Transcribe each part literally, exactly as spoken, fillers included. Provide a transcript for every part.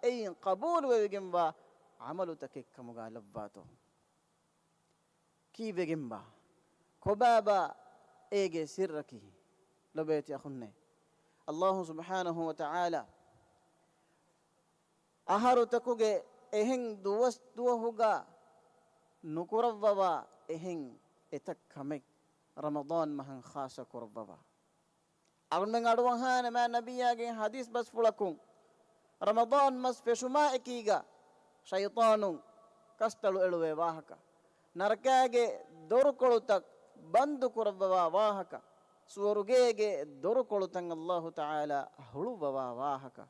އެއިން ޤަބޫލުވެވިގެންވާ ޢަމަލުތަކެއްކަމުގާ ލައްވާތޯ؟ ކީއްވެގެންބާ؟ ކޮބާބާ އޭގެ ސިއްރަކީ؟ ލޮބޭތި އަޚުންނޭ، ﷲ ސުބްޙާނަހޫ ވަތަޢާލާ އަހަރުތަކުގެ އެހެން ދުވަސް ދުވަހުގަ ނުކުރައްވަވާ އެހެން އެތައް ކަމެއް ރަމަޟާން މަހަށް ޚާއްޞަ ކުރައްވަވާ. އަޅުމެން އަޑުއަހާނެ މާތް ނަބިއްޔާގެ ޙަދީޘް ބަސްފުޅަކުން، ރަމަޟާން މަސް ފެށުމާ އެކީގަ ޝައިޠާނުން ކަސްތަޅު އެޅުވޭ ވާހަކަ، ނަރަކާގެ ދޮރުކޮޅުތައް ބަންދު ކުރައްވަވާ ވާހަކަ، ސުވަރުގޭގެ ދޮރުކޮޅުތައް ﷲ ތަޢާލާ ހުޅުއްވަވާ ވާހަކަ.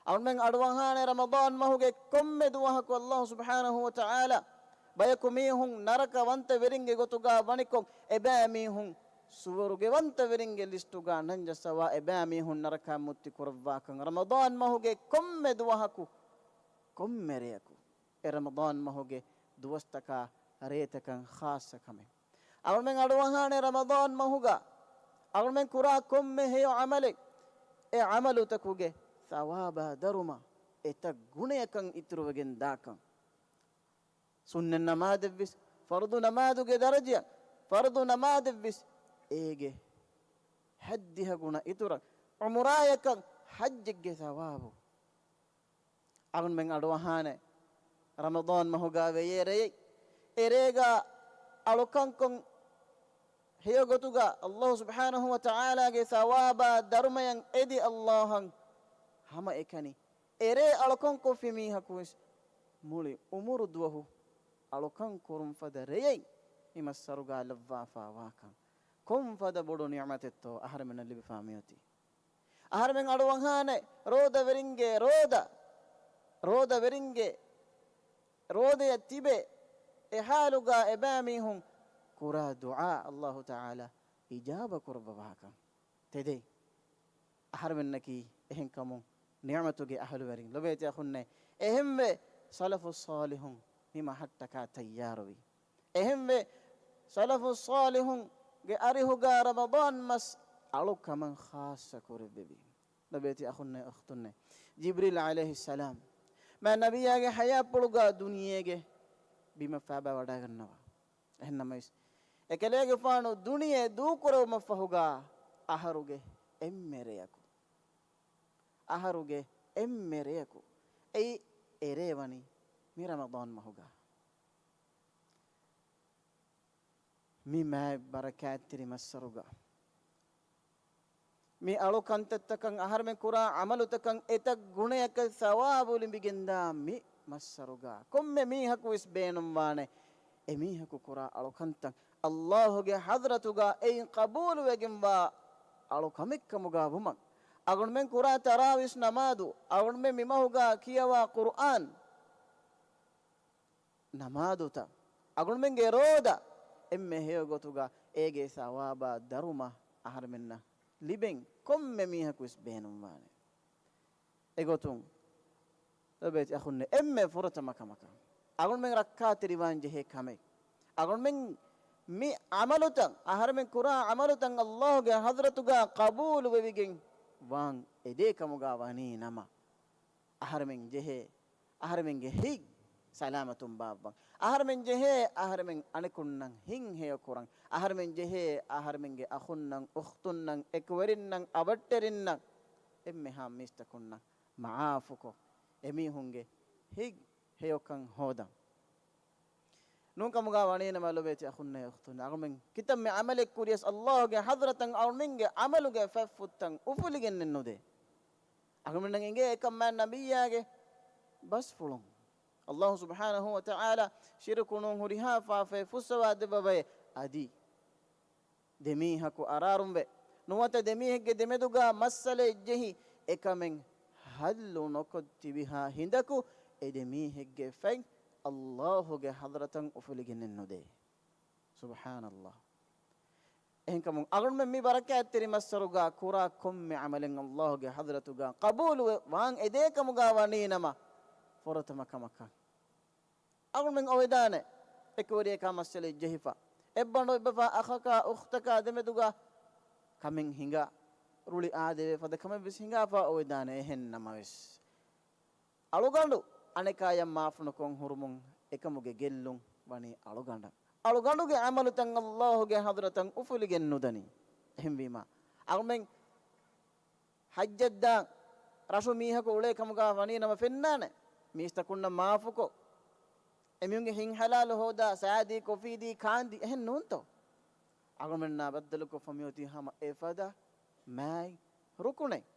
އަޅުމެން އަޑުއަހާނެ ރަމަޟާން މަހުގެ ކޮންމެ ދުވަހަކު ﷲ ސުބްޙާނަހޫ ވަތަޢާލާ ބަޔަކު މީހުން ނަރަކަވަންތަވެރިންގެ ގޮތުގާ ވަނިކޮށް، އެބައިމީހުން ސުވަރުގެވަންތަވެރިންގެ ލިސްޓުގާ ނަން ޖައްސަވާ، އެބައިމީހުން ނަރަކާ މުއްތި ކުރައްވާކަން، ރަމަޟާން މަހުގެ ކޮންމެ ދުވަހަކު، ކޮންމެ ރެޔަކު، އެ ރަމަޟާން މަހުގެ ދުވަސްތަކާ ރޭތަކަށް ޚާއްޞަ ކަމެއް. އަޅުމެން އަޑުއަހާނެ ރަމަޟާން މަހުގަ އަޅުމެން ކުރާ ކޮންމެ ހެޔޮ ޢަމަލެއް، އެ ޢަމަލުތަކުގެ ޘަވާބާ ދަރުމަ އެތައް ގުނަޔަކަށް އިތުރުވެގެން ދާކަން. ސުންނަތް ނަމާދެއްވިސް، ފަރުޟު ނަމާދުގެ ދަރަޖަޔަށް، ފަރުޟު ނަމާދެއްވިސް، އޭގެ ހައްދިހަ ގުނަ އިތުރަށް، ޢުމުރާޔަކަށް ޙައްޖެއްގެ ޘަވާބު. އަޅުމެން އަޑުއަހާނެ ރަމަޟާން މަހުގާ ވެޔޭ ރެޔެއް، އެ ރޭގާ އަޅުކަންކޮށް ހެޔޮ ގޮތުގަ ﷲ ސުބްޙާނަހޫ ވަތަޢާލާގެ ޘަވާބާ ދަރުމަޔަށް އެދި ﷲ އަށް ހަމައެކަނި، އެރޭ އަޅުކަންކޮށްފި މީހަކުވެސް މުޅި ޢުމުރު ދުވަހު އަޅުކަން ކުރުން ފަދަ ރެޔެއް މި މައްސަރުގާ ލައްވާފާ ވާކަން. ކޮން ފަދަ ބޮޑު ނިޢުމަތެއްތޯ އަހަރެމެންނަށް ލިބިފާ މިއޮތީ؟ އަހަރެމެން އަޑުއަހާނެ ރޯދަވެރިންގެ ރޯދަ، ރޯދަވެރިންގެ ރޯދަޔަށް ތިބެ އެ ޙާލުގާ އެބައިމީހުން ކުރާ ދުޢާ ﷲ ތަޢާލާ އިޖާބަ ކުރައްވަވާކަން. ތެދެއް. އަހަރެމެންނަކީ އެހެންކަމުން ނިޢުމަތުގެ އަހުލުވެރިން. ލޮބޭތި އަޚުންނޭ، އެހެންވެ، ސަލަފުއް ޞާލިޙުން މި މަހަށްޓަކާ ތައްޔާރުވި. އެހެންވެ، ސަލަފުއް ޞާލިޙުންގެ އަރިހުގާ ރަމަޟާން މަސް އަޅުކަމަށް ޚާއްޞަ ކުރެއްވެވި. ލޮބޭތި އަޚުންނޭ އުޚްތުންނޭ، ޖިބްރީލް ޢަލައިހިއްސަލާމް މާތް ނަބިއްޔާގެ ޙަޔާތްޕުޅުގާ ދުނިޔޭގެ ބިމަށް ފައިބާވަޑައިގަންނަވާ. އެހެންނަމަވެސް، އެކަލޭގެފާނު ދުނިޔެ ދޫކުރެވުމަށްފަހުގާ އަހަރުގެ އެންމެ ރެޔަކު، އަހަރުގެ އެންމެ ރެޔަކު، އެއީ އެރޭ ވަނީ މި ރަމަޟާން މަހުގާ. މި މާތް ބަރަކާތްތެރި މައްސަރުގަ މި އަޅުކަންތައްތަކަށް އަހަރެމެން ކުރާ ޢަމަލުތަކަށް އެތައް ގުނަޔަކަށް ސަވާބު ލިބިގެންދާ މި މައްސަރުގަ ކޮންމެ މީހަކުވެސް ބޭނުންވާނެ، އެމީހަކު ކުރާ އަޅުކަންތައް ﷲގެ ޙަޟްރަތުގަ އެއިން ޤަބޫލުވެގެންވާ އަޅުކަމެއްކަމުގަ ވުމަށް. އަޅުގަނޑުމެން ކުރާ ތަރާވީސް ނަމާދު، އަޅުގަނޑުމެން މި މަހުގަ ކިޔަވާ ޤުރުއާން، ނަމާދުތައް، އަޅުގަނޑުމެންގެ ރޯދަ، އެންމެ ހެޔޮ ގޮތުގަ އޭގެ ސަވާބާ ދަރުމަ އަހަރެމެންނަށް ލިބެން ކޮންމެ މީހަކުވެސް ބޭނުންވާނެ. އެގޮތުން ލޮބޭތި އަޚުންނޭ، އެންމެ ފުރަތަމަ ކަމަކަށް އަޅުގަނޑުމެން ރައްކާތެރިވާން ޖެހޭ ކަމެއް، އަޅުގަނޑުމެން މި ޢަމަލުތައް، އަހަރެމެން ކުރާ ޢަމަލުތައް ﷲގެ ޙަޟްރަތުގަ ޤަބޫލުވެވިގެން ވާން އެދޭ ކަމުގަ ވަނީ ނަމަ، އަހަރެމެން ޖެހޭ އަހަރެމެންގެ ހިތް ސަލާމަތުން ބާއްވަން. އަހަރެމެން ޖެހޭ އަހަރެމެން އަނެކުންނަށް ހިތް ހެޔޮކުރަން. އަހަރެމެން ޖެހޭ އަހަރެމެންގެ އަޚުންނަށް، އުޚްތުންނަށް، އެކުވެރިންނަށް، އަވަށްޓެރިންނަށް، އެންމެހާ މީސްތަކުންނަށް މަޢާފުކޮށް، އެމީހުންގެ ހިތް ހެޔޮކަން ހޯދަން. ނޫންކަމުގަ ވަނީނަމަ ލޮބޭތި އަޚުންނޭ އުޚްތުން، އަޅުމެން ކިތައްމެ ޢަމަލެއް ކުރިޔަސް ﷲގެ ޙަޟްރަތަށް އަޅުމެންގެ ޢަމަލުގެ ފަތްފުށްތައް އުފުލިގެންނެއް ނުދޭ. އަޅުމެންނަށް އެނގޭ އެކަން މާތް ނަބިއްޔާގެ ބަސްފުޅުން. ﷲ ސުބްޙާނަހޫ ވަތަޢާލާ ޝިރުކު ނޫން ހުރިހާ ފާފައެއް ފުއްސަވާ ދެއްވަވައޭ. އަދި ދެމީހަކު އަރާރުންވެ، ނުވަތަ ދެމީހެއްގެ ދެމެދުގަ މައްސަލައެއް ޖެހި، އެކަމެއް ޙައްލު ނުކޮށް ތިބިހާ ހިނދަކު، އެ ދެމީހެއްގެ ފަތް ﷲގެ ޙަޟްރަތަށް އުފުލިގެންނެއް ނުދޭ. ސުބްޙާނަﷲ. އެހެންކަމުން އަޅުގަނޑުމެން މި ބަރަކާތްތެރި މައްސަރުގަ ކުރާ ކޮންމެ ޢަމަލެއް ﷲގެ ޙަޟްރަތުގަ ޤަބޫލުވެ ވާން އެދޭ ކަމުގަ ވަނީ ނަމަ، ފުރަތަމަ ކަމަކަށް އަޅުގަނޑުމެން އޮވެދާނެ އެކުވެރިޔަކާ މައްސަލައެއް ޖެހިފަ، އެއްބަނޑު އެއްބަފާ އަޚަކާ އުޚްތަކާ ދެމެދުގަ ކަމެއް ހިނގާ، ރުޅި އާދެވޭ ފަދަ ކަމެއްވެސް ހިނގާފަ އޮވެދާނެ. އެހެން ނަމަވެސް، އަޅުގަނޑު އަނެކާޔަށް މާފުނުކޮށް ހުރުމުން އެކަމުގެ ގެއްލުން ވަނީ އަޅުގަނޑަށް. އަޅުގަނޑުގެ ޢަމަލުތައް ﷲ ގެ ޙަޟްރަތަށް އުފުލިގެން ނުދަނީ. އެހެންވީމާ، އަޅުމެން ޙައްޖަށްދާން ރަށު މީހަކު އުޅޭ ކަމުގާ ވަނީ ނަމަ ފެންނާނެ. މީސްތަކުންނަށް މާފުކޮށް، އެމީހުންގެ ހިތް ޙަލާލު ހޯދާ، ސާދީ ކޮފީދީ ކާންދީ، އެހެން ނޫންތޯ؟ އަޅުމެންނާ ބައްދަލުކޮށްފަ މިއޮތީ ހަމަ އެފަދަ މާތް ރުކުނެއް.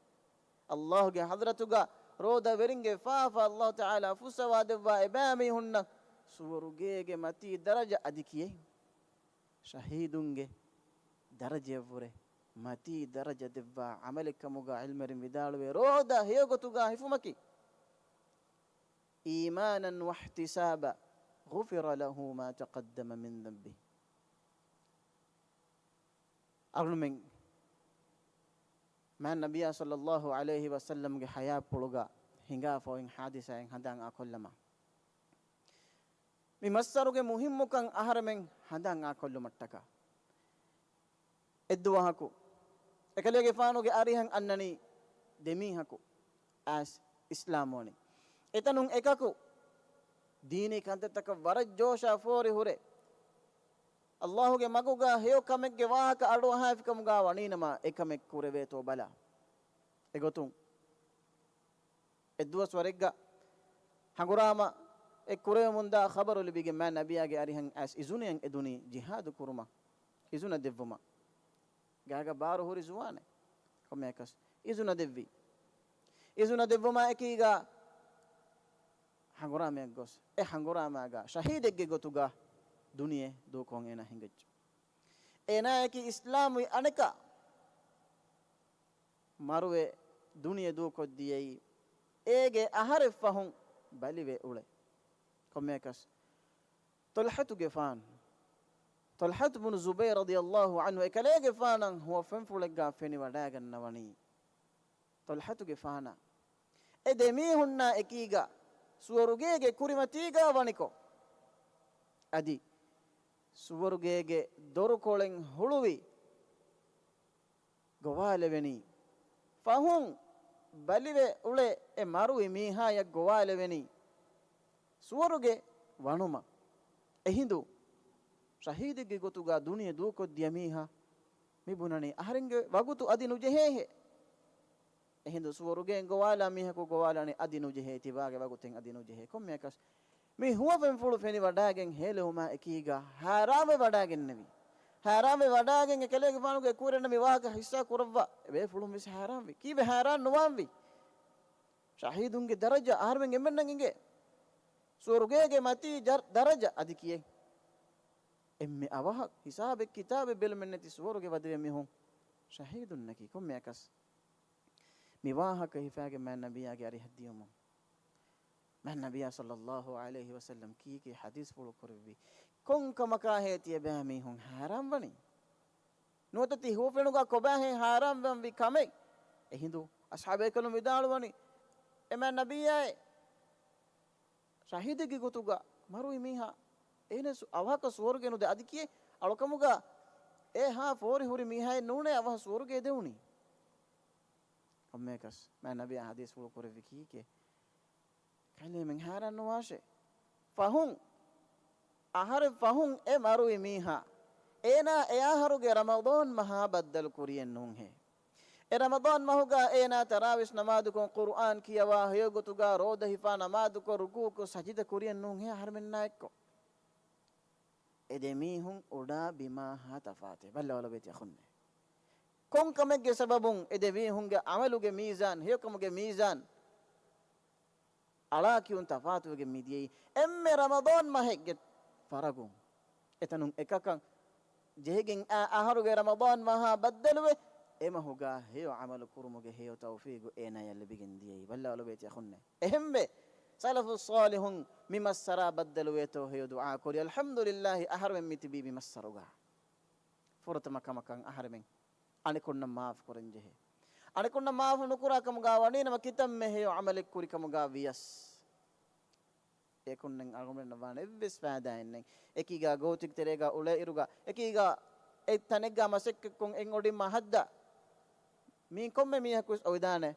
ﷲ ގެ ޙަޟްރަތުގަ ރޯދަވެރިންގެ ފާފަ ﷲ ތަޢާލާ ފުއްސަވާދެއްވާ އެބައިމީހުންނަށް ސުވަރުގޭގެ މަތީ ދަރަޖަ އަދި ކިޔޭ. ޝަހީދުންގެ ދަރަޖަޔަށްވުރެ މަތީ ދަރަޖަ ދެއްވާ ޢަމަލެއްކަމުގަ ޢިލްމުވެރިން ވިދާޅުވޭ، ރޯދަ ހެޔޮގޮތުގަ ހިފުމަކީ، إيمانا واحتسابا غفر له ما تقدم من ذنبه. އަޅުމެން މާތް ނަބިއްޔާ ޞައްލައްލާހު ޢަލައިހި ވަސައްލަމްގެ ޙަޔާތްޕުޅުގަ ހިނގާފަ އޮތް ޙާދިސާއެއް ހަނދާން އާކޮށްލަމާ. މި މައްސަރުގެ މުހިއްމުކަން އަހަރެމެން ހަނދާން އާކޮށްލުމަށްޓަކާ، އެއްދުވަހަކު އެކަލޭގެފާނުގެ އަރިހަށް އަންނަނީ ދެމީހަކު އައިސް އިސްލާމްވަނީ. އެތަނުން އެކަކު ދީނީ ކަންތައްތަކަށް ވަރަށް ޖޯޝާ ފޯރި ހުރެ، ﷲ ގެ މަގުގަ ހެޔޮ ކަމެއްގެ ވާހަކަ އަޑުއަހާފިކަމުގަ ވަނީނަމަ އެކަމެއް ކުރެވޭތޯ ބަލާ. އެގޮތުން އެއްދުވަސް ވަރެއްގަ ހަނގުރާމައެއް ކުރެވެމުންދާ ޚަބަރު ލިބިގެން މާތް ނަބިއްޔާގެ އަރިހަށް އައިސް އިޒުނައަށް އެދުނީ ޖިހާދު ކުރުމަށް އިޒުނަ ދެއްވުމަށް. ގާގަ ބާރު ހުރި ޒުވާނެއް. ކޮންމެއަކަސް އިޒުނަ ދެއްވި. އިޒުނަ ދެއްވުމާ އެކީގަ ހަނގުރާމަޔަށް ގޮސް، އެ ހަނގުރާމާގަ ޝަހީދެއްގެ ގޮތުގަ ދުނިޔެ ދޫކޮށް އޭނާ ހިނގައްޖެ. އޭނާއަކީ އިސްލާމްވި އަނެކާ މަރުވެ ދުނިޔެ ދޫކޮށްދިޔައީ އޭގެ އަހަރެއް ފަހުން ބަލިވެ އުޅެ. ކޮންމެއަކަސް ޠަލްޙަތުގެފާނު، ޠަލްޙަތު ބުނު ޒުބައިރު ރަޟިޔައްލާހު ޢަންހު އެކަލޭގެފާނަށް ހުވަ ފެންފުޅެއްގާ ފެނިވަޑައިގަންނަވަނީ ޠަލްޙަތުގެފާނާ އެ ދެމީހުންނާ އެކީގަ ސުވަރުގޭގެ ކުރިމަތީގާ ވަނިކޮށް، އަދި ސުވަރުގޭގެ ދޮރުކޮޅެއް ހުޅުވި ގޮވާލެވެނީ. ފަހުން ބަލިވެ އުޅޭ އެ މަރުވި މީހާޔަށް ގޮވާލެވެނީ ސުވަރުގެ ވަނުމަށް. އެހިނދު ޝަހީދެއްގެ ގޮތުގަ ދުނިޔެ ދޫކޮށްދިޔަ މީހާ މި ބުނަނީ އަހަރެންގެ ވަގުތު އަދި ނުޖެހޭހޭ. އެހިނދު ސުވަރުގެއިން ގޮވާލާ މީހަކު ގޮވާލާނީ އަދި ނުޖެހޭ، ތިބާގެ ވަގުތެއް އަދި ނުޖެހޭ. ކޮންމެއަކަސް މި ހުވަފެންފުޅު ފެނިވަޑައިގެން ހޭލެވުމާ އެކީގަ ހައިރާންވެ ވަޑައިގެންނެވި. ހައިރާންވެ ވަޑައިގެން އެކަލޭގެފާނުގެ ކުރެން މި ވާހަކަ ހިއްސާ ކުރައްވާ ބޭފުޅުން ވެސް ހައިރާންވި. ކީއްވެ ހައިރާން ނުވާންވީ؟ ޝަހީދުންގެ ދަރަޖަ އަހަރުމެން އެންމެންނަށް އިނގޭ. ސުވަރުގޭގެ މަތީ ޖަރ-، ދަރަޖަ އަދި ކިޔޭ. އެންމެ އަވަހަށް ހިސާބެއް ކިތާބެއް ބެލުމެއް ނެތި ސުވަރުގެ ވަދެވޭ މީހުން ޝަހީދުންނަކީ. ކޮންމެއަކަސް މި ވާހަކަ ހިފާގެން މާތް ނަބިއްޔާގެ އަރިހަށް ދިޔުމުން މާތް ނަބިއްޔާ ޞައްލައްލާހު ޢަލައިހި ވަސައްލަމް ކީކީ ޙަދީޘްފުޅު ކުރެއްވި؟ ކޮން ކަމަކާހޭ ތިޔަބައިމީހުން ހައިރާންވަނީ؟ ނުވަތަ ތި ހުވަފެނުގާ ކޮބާހޭ ހައިރާންވަންވީ ކަމެއް؟ އެހިނދު އަޞްޙާބޭކަލުން ވިދާޅުވަނީ، އެ މާތް ނަބިއްޔާއޭ، ޝަހީދެއްގެ ގޮތުގަ މަރުވި މީހާ އޭނަ ސު-، އަވަހަކަށް ސުވަރުގެ ނުދޭ. އަދި ކިޔޭ، އަޅުކަމުގަ އެ ހާ ފޯރި ހުރި މީހާއެއް ނޫނޭ އަވަހަށް ސުވަރުގެ ދެވުނީ. ކޮންމެއަކަސް މާތް ނަބިއްޔާ ޙަދީޘްފުޅު ކުރެއްވި ކީކޭ؟ ކަލޭމެން ހައިރާން ނުވާށޭ. ފަހުން، އަހަރެއް ފަހުން އެ މަރުވި މީހާ، އޭނާ އެ އަހަރުގެ ރަމަޟާން މަހާ ބައްދަލު ކުރިއެއް ނޫންހޭ. އެ ރަމަޟާން މަހުގަ އޭނާ ތަރާވީސް ނަމާދުކޮށް، ޤުރުއާން ކިޔަވާ، ހެޔޮގޮތުގަ ރޯދަ ހިފާ ނަމާދުކޮށް، ރުކޫޢުކޮށް، ސަޖިދަ ކުރިއެއް ނޫންހޭ އަހަރުމެންނާ އެއްކޮށް. އެ ދެމީހުން އުޑާ ބިމާ ހާ ތަފާތޭ. ބައްލަވާލަބޭތި އަޚުންނޭ. ކޮން ކަމެއްގެ ސަބަބުން އެ ދެމީހުންގެ ޢަމަލުގެ މީޒާން، ހެޔޮކަމުގެ މީޒާން އަޅާކިޔުން ތަފާތުވެގެން މިދިޔައީ؟ އެންމެ ރަމަޟާން މަހެއްގެ ފަރަގުން. އެތަނުން އެކަކަށް ޖެހިގެން އައި އަހަރުގެ ރަމަޟާން މަހާ ބައްދަލުވެ، އެ މަހުގަ ހެޔޮ ޢަމަލު ކުރުމުގެ ހެޔޮ ތައުފީގު އޭނާޔަށް ލިބިގެން ދިޔައީ. ބައްލަވާލަބޭތި އަޚުންނޭ. އެހެންވެ، ސަލަފުއް ޞާލިޙުން މި މައްސަރާ ބައްދަލުވޭތޯ ހެޔޮ ދުޢާ ކުރި. އަލްޙަމްދުލިއްލާހި، އަހަރުމެން މި ތިބީ މި މައްސަރުގަ. ފުރަތަމަ ކަމަކަށް އަހަރެމެން އަނެކުންނަށް މާފު ކުރަން ޖެހޭ. އަނެކުންނަށް މާފު ނުކުރާ ކަމުގަ ވަނީ ނަމަ ކިތަންމެ ހެޔޮ ޢަމަލެއް ކުރި ކަމުގަ ވިޔަސް، އެކުންނެން އަޅުގަނޑުމެންނަށް ވާނެ އެއްވެސް ފައިދާއެއް ނެތް. އެކީގަ ގޯތިގެ ތެރޭގަ އުޅޭ އިރުގަ، އެކީގަ އެއް ތަނެއްގަ މަސައްކަތްކޮށް އެއް އޮޑިން މަހަށްދާ މީ ކޮންމެ މީހަކުވެސް އޮވެދާނެ.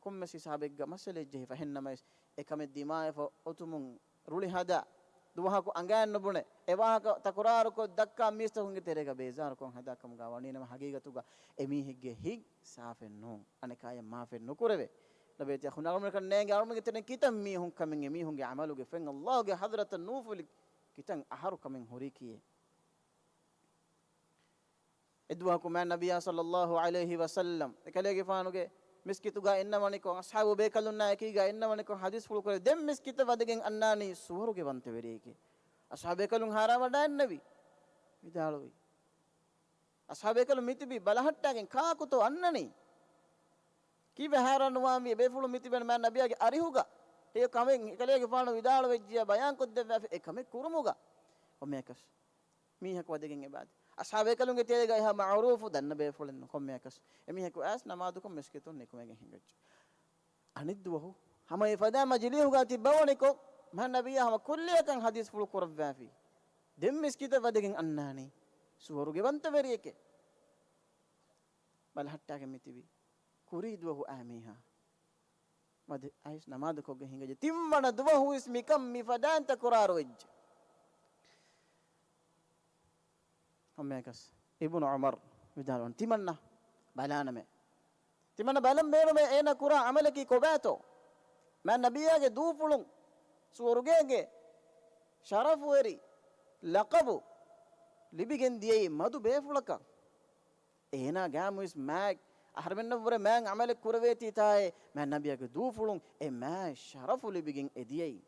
ކޮންމެސް ހިސާބެއްގަ މައްސަލައެއް ޖެހިފަ އެހެންނަމަވެސް، އެކަމެއް ދިމާވެފަ އޮތުމުން ރުޅި ހަދާ، ދުވަހަކު އަނގައިން ނުބުނެ، އެ ވާހަކަ ތަކުރާރުކޮށް ދައްކާ މީސްތަކުންގެ ތެރޭގަ ބޭޒާރުކޮށް ހަދާ ކަމުގަ ވަނީނަމަ، ހަގީގަތުގަ އެމީހެއްގެ ހިތް ސާފެއް ނޫން. އަނެކާޔަށް މާފެއް ނުކުރެވޭ. ނަބީ ތިޔަ ހުނަރުމެކަން ނޭނގެ އަޅުމެންގެ ތެރެއިން ކިތަން މީހުން ކަމެއް އެމީހުންގެ އަމަލުގެ ފެން އައްލާހުގެ ޙަޟްރަތަށް ނޫފުލި ކިތަން އަހަރު ކަމެއް ހުރީކީއޭ. އެދުވަހަކު މާތް ނަބިއްޔާ ޞައްލައްލާހު ޢަލައިހި ވަސައްލަމް އެކަލޭގެފާނުގެ މިސްކިތުގަ އިންނަވަނިކޮށް، އަޞްޙާބު ބޭކަލުންނާ އެކީގަ އިންނަވަނިކޮށް ޙަދީޘްފުޅު ކުރެ ދެން މިސްކިތަށް ވަދެގެން އަންނާނީ ސުވަރުގެ ވަންތަވެރިއެކޭ. އަޞްޙާބު ބޭކަލުން ހާރާވަޑައިންނެވި. ވިދާޅުވި. އަޞްޙާބު ބޭކަލުން މިތިބީ ބަލަހައްޓާގެން ކާކުތޯ އަންނަނީ؟ ކީއްވެ ހާރާނުވާންވީ؟ ބޭފުޅުން މިތިބެން މާތް ނަބިއްޔާގެ އަރިހުގަ. އެ ކަމެއް އެކަލޭގެފާނު ވިދާޅުވެއްޖިޔާ ބަޔާންކޮށްދެއްވާފަ އެ ކަމެއް ކުރުމުގަ. ކޮންމެއަކަސް މީހަކު ވަދެގެން އެބާދި. އަޞްޙާބު ބޭކަލުންގެ ތެރޭގަ އެހާ މަޢުރޫފު ދަންނަ ބޭފުޅެއްނު ކޮންމެއަކަސް. އެމީހަކު އައިސް ނަމާދުކޮށް މިސްކިތުން ނިކުމެގެން ހިނގައްޖެ. އަނެއްދުވަހު ހަމަ އެފަދަ މަޖިލީހުގަ ތިއްބަވަނިކޮށް، މާތް ނަބިއްޔާ ހަމަ ކުއްލިއަކަށް ޙަދީޘްފުޅު ކުރައްވާފި. ދެން މިސްކިތަށް ވަދެގެން އަންނާނީ ސުވަރުގެ ވަންތަވެރިއެކޭ. ބަލަހައްޓާގެން މިތިބީ. ކުރީ ދުވަހު އާ މީހާ ވަދެ އައިސް ނަމާދުކޮށްގެން ހިނގައްޖެ. ތިންވަނަ ދުވަހުވެސް މިކަން މިފަދައިން ތަކުރާރުވެއްޖެ. ކޮންމެއަކަސް އިބްނު ޢުމަރު ވިދާޅުވަން، ތިމަންނަ ބަލާނަމޭ. ތިމަންނަ ބަލަން ބޭނުމޭ އޭނަ ކުރާ ޢަމަލަކީ ކޮބާތޯ؟ މާތް ނަބިއްޔާގެ ދޫފުޅުން ސުވަރުގޭގެ ޝަރަފުވެރި ލަޤަބު ލިބިގެން ދިޔައީ މަދު ބޭފުޅަކަށް. އޭނާ ގާމުވެސް މާތް އަހަރެމެންނަށްވުރެ މާތް ޢަމަލެއް ކުރެވޭތީ ތާއޭ، މާތް ނަބިއްޔާގެ ދޫފުޅުން އެ މާތް ޝަރަފު ލިބިގެން އެ ދިޔައީ.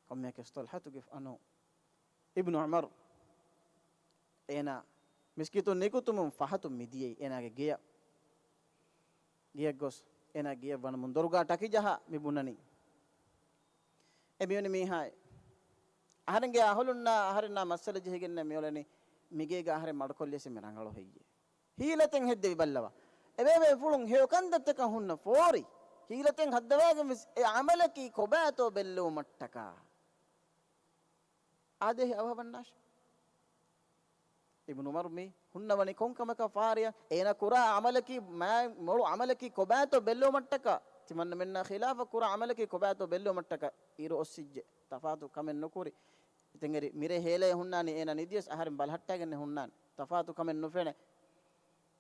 ކޮންމެއަކަސް ޠަލްޙަތުގެ އަނު އިބްނު ޢުމަރު އޭނާ މިސްކިތުން ނިކުތުމުން ފަހަތުން މިދިޔައީ އޭނާގެ ގެޔަށް. ގެޔަށް ގޮސް އޭނާ ގެޔަށް ވަނުމުން ދޮރުގާ ޓަކި ޖަހާ މި ބުނަނީ. އެ މިވެނި މީހާއެއް އަހަރެންގެ އަހުލުންނާ އަހަރެންނާ މައްސަލަ ޖެހިގެންނެއް މިއުޅެނީ މިގޭގަ އަހަރެން މަޑުކޮށްލިޔަސް މި ރަނގަޅު ހެއްޔޭ؟ ހީލަތެއް ހެއްދެވި ބައްލަވާ. އެބޭބޭފުޅުން ހެޔޮ ކަންތައްތަކަށް ހުންނަ ފޯރި. ހީލަތެއް ހައްދަވާގެން ވެސް އެ ޢަމަލަކީ ކޮބާތޯ ބެއްލެވުމަށްޓަކާ. އާދޭހި އަވަހަވަންނާށި. އިބްނު ޢުމަރު މި ހުންނަވަނީ ކޮން ކަމަކަށް ފާރިއަށް؟ އޭނަ ކުރާ ޢަމަލަކީ މާ-، މޮޅު ޢަމަލަކީ ކޮބާތޯ ބެއްލެވުމަށްޓަކާ. ތިމަންނަމެންނާ ޚިލާފަށް ކުރާ ޢަމަލަކީ ކޮބާތޯ ބެއްލެވުމަށްޓަކާ. އިރު އޮއްސިއްޖެ. ތަފާތު ކަމެއް ނުކުރި. އިތެންއެރި މިރޭ ހޭލަޔަށް ހުންނާނީ އޭނަ ނިދިޔަސް އަހަރެން ބަލަހައްޓާގެންނެއް ހުންނާނެ. ތަފާތު ކަމެއް ނުފެނޭ.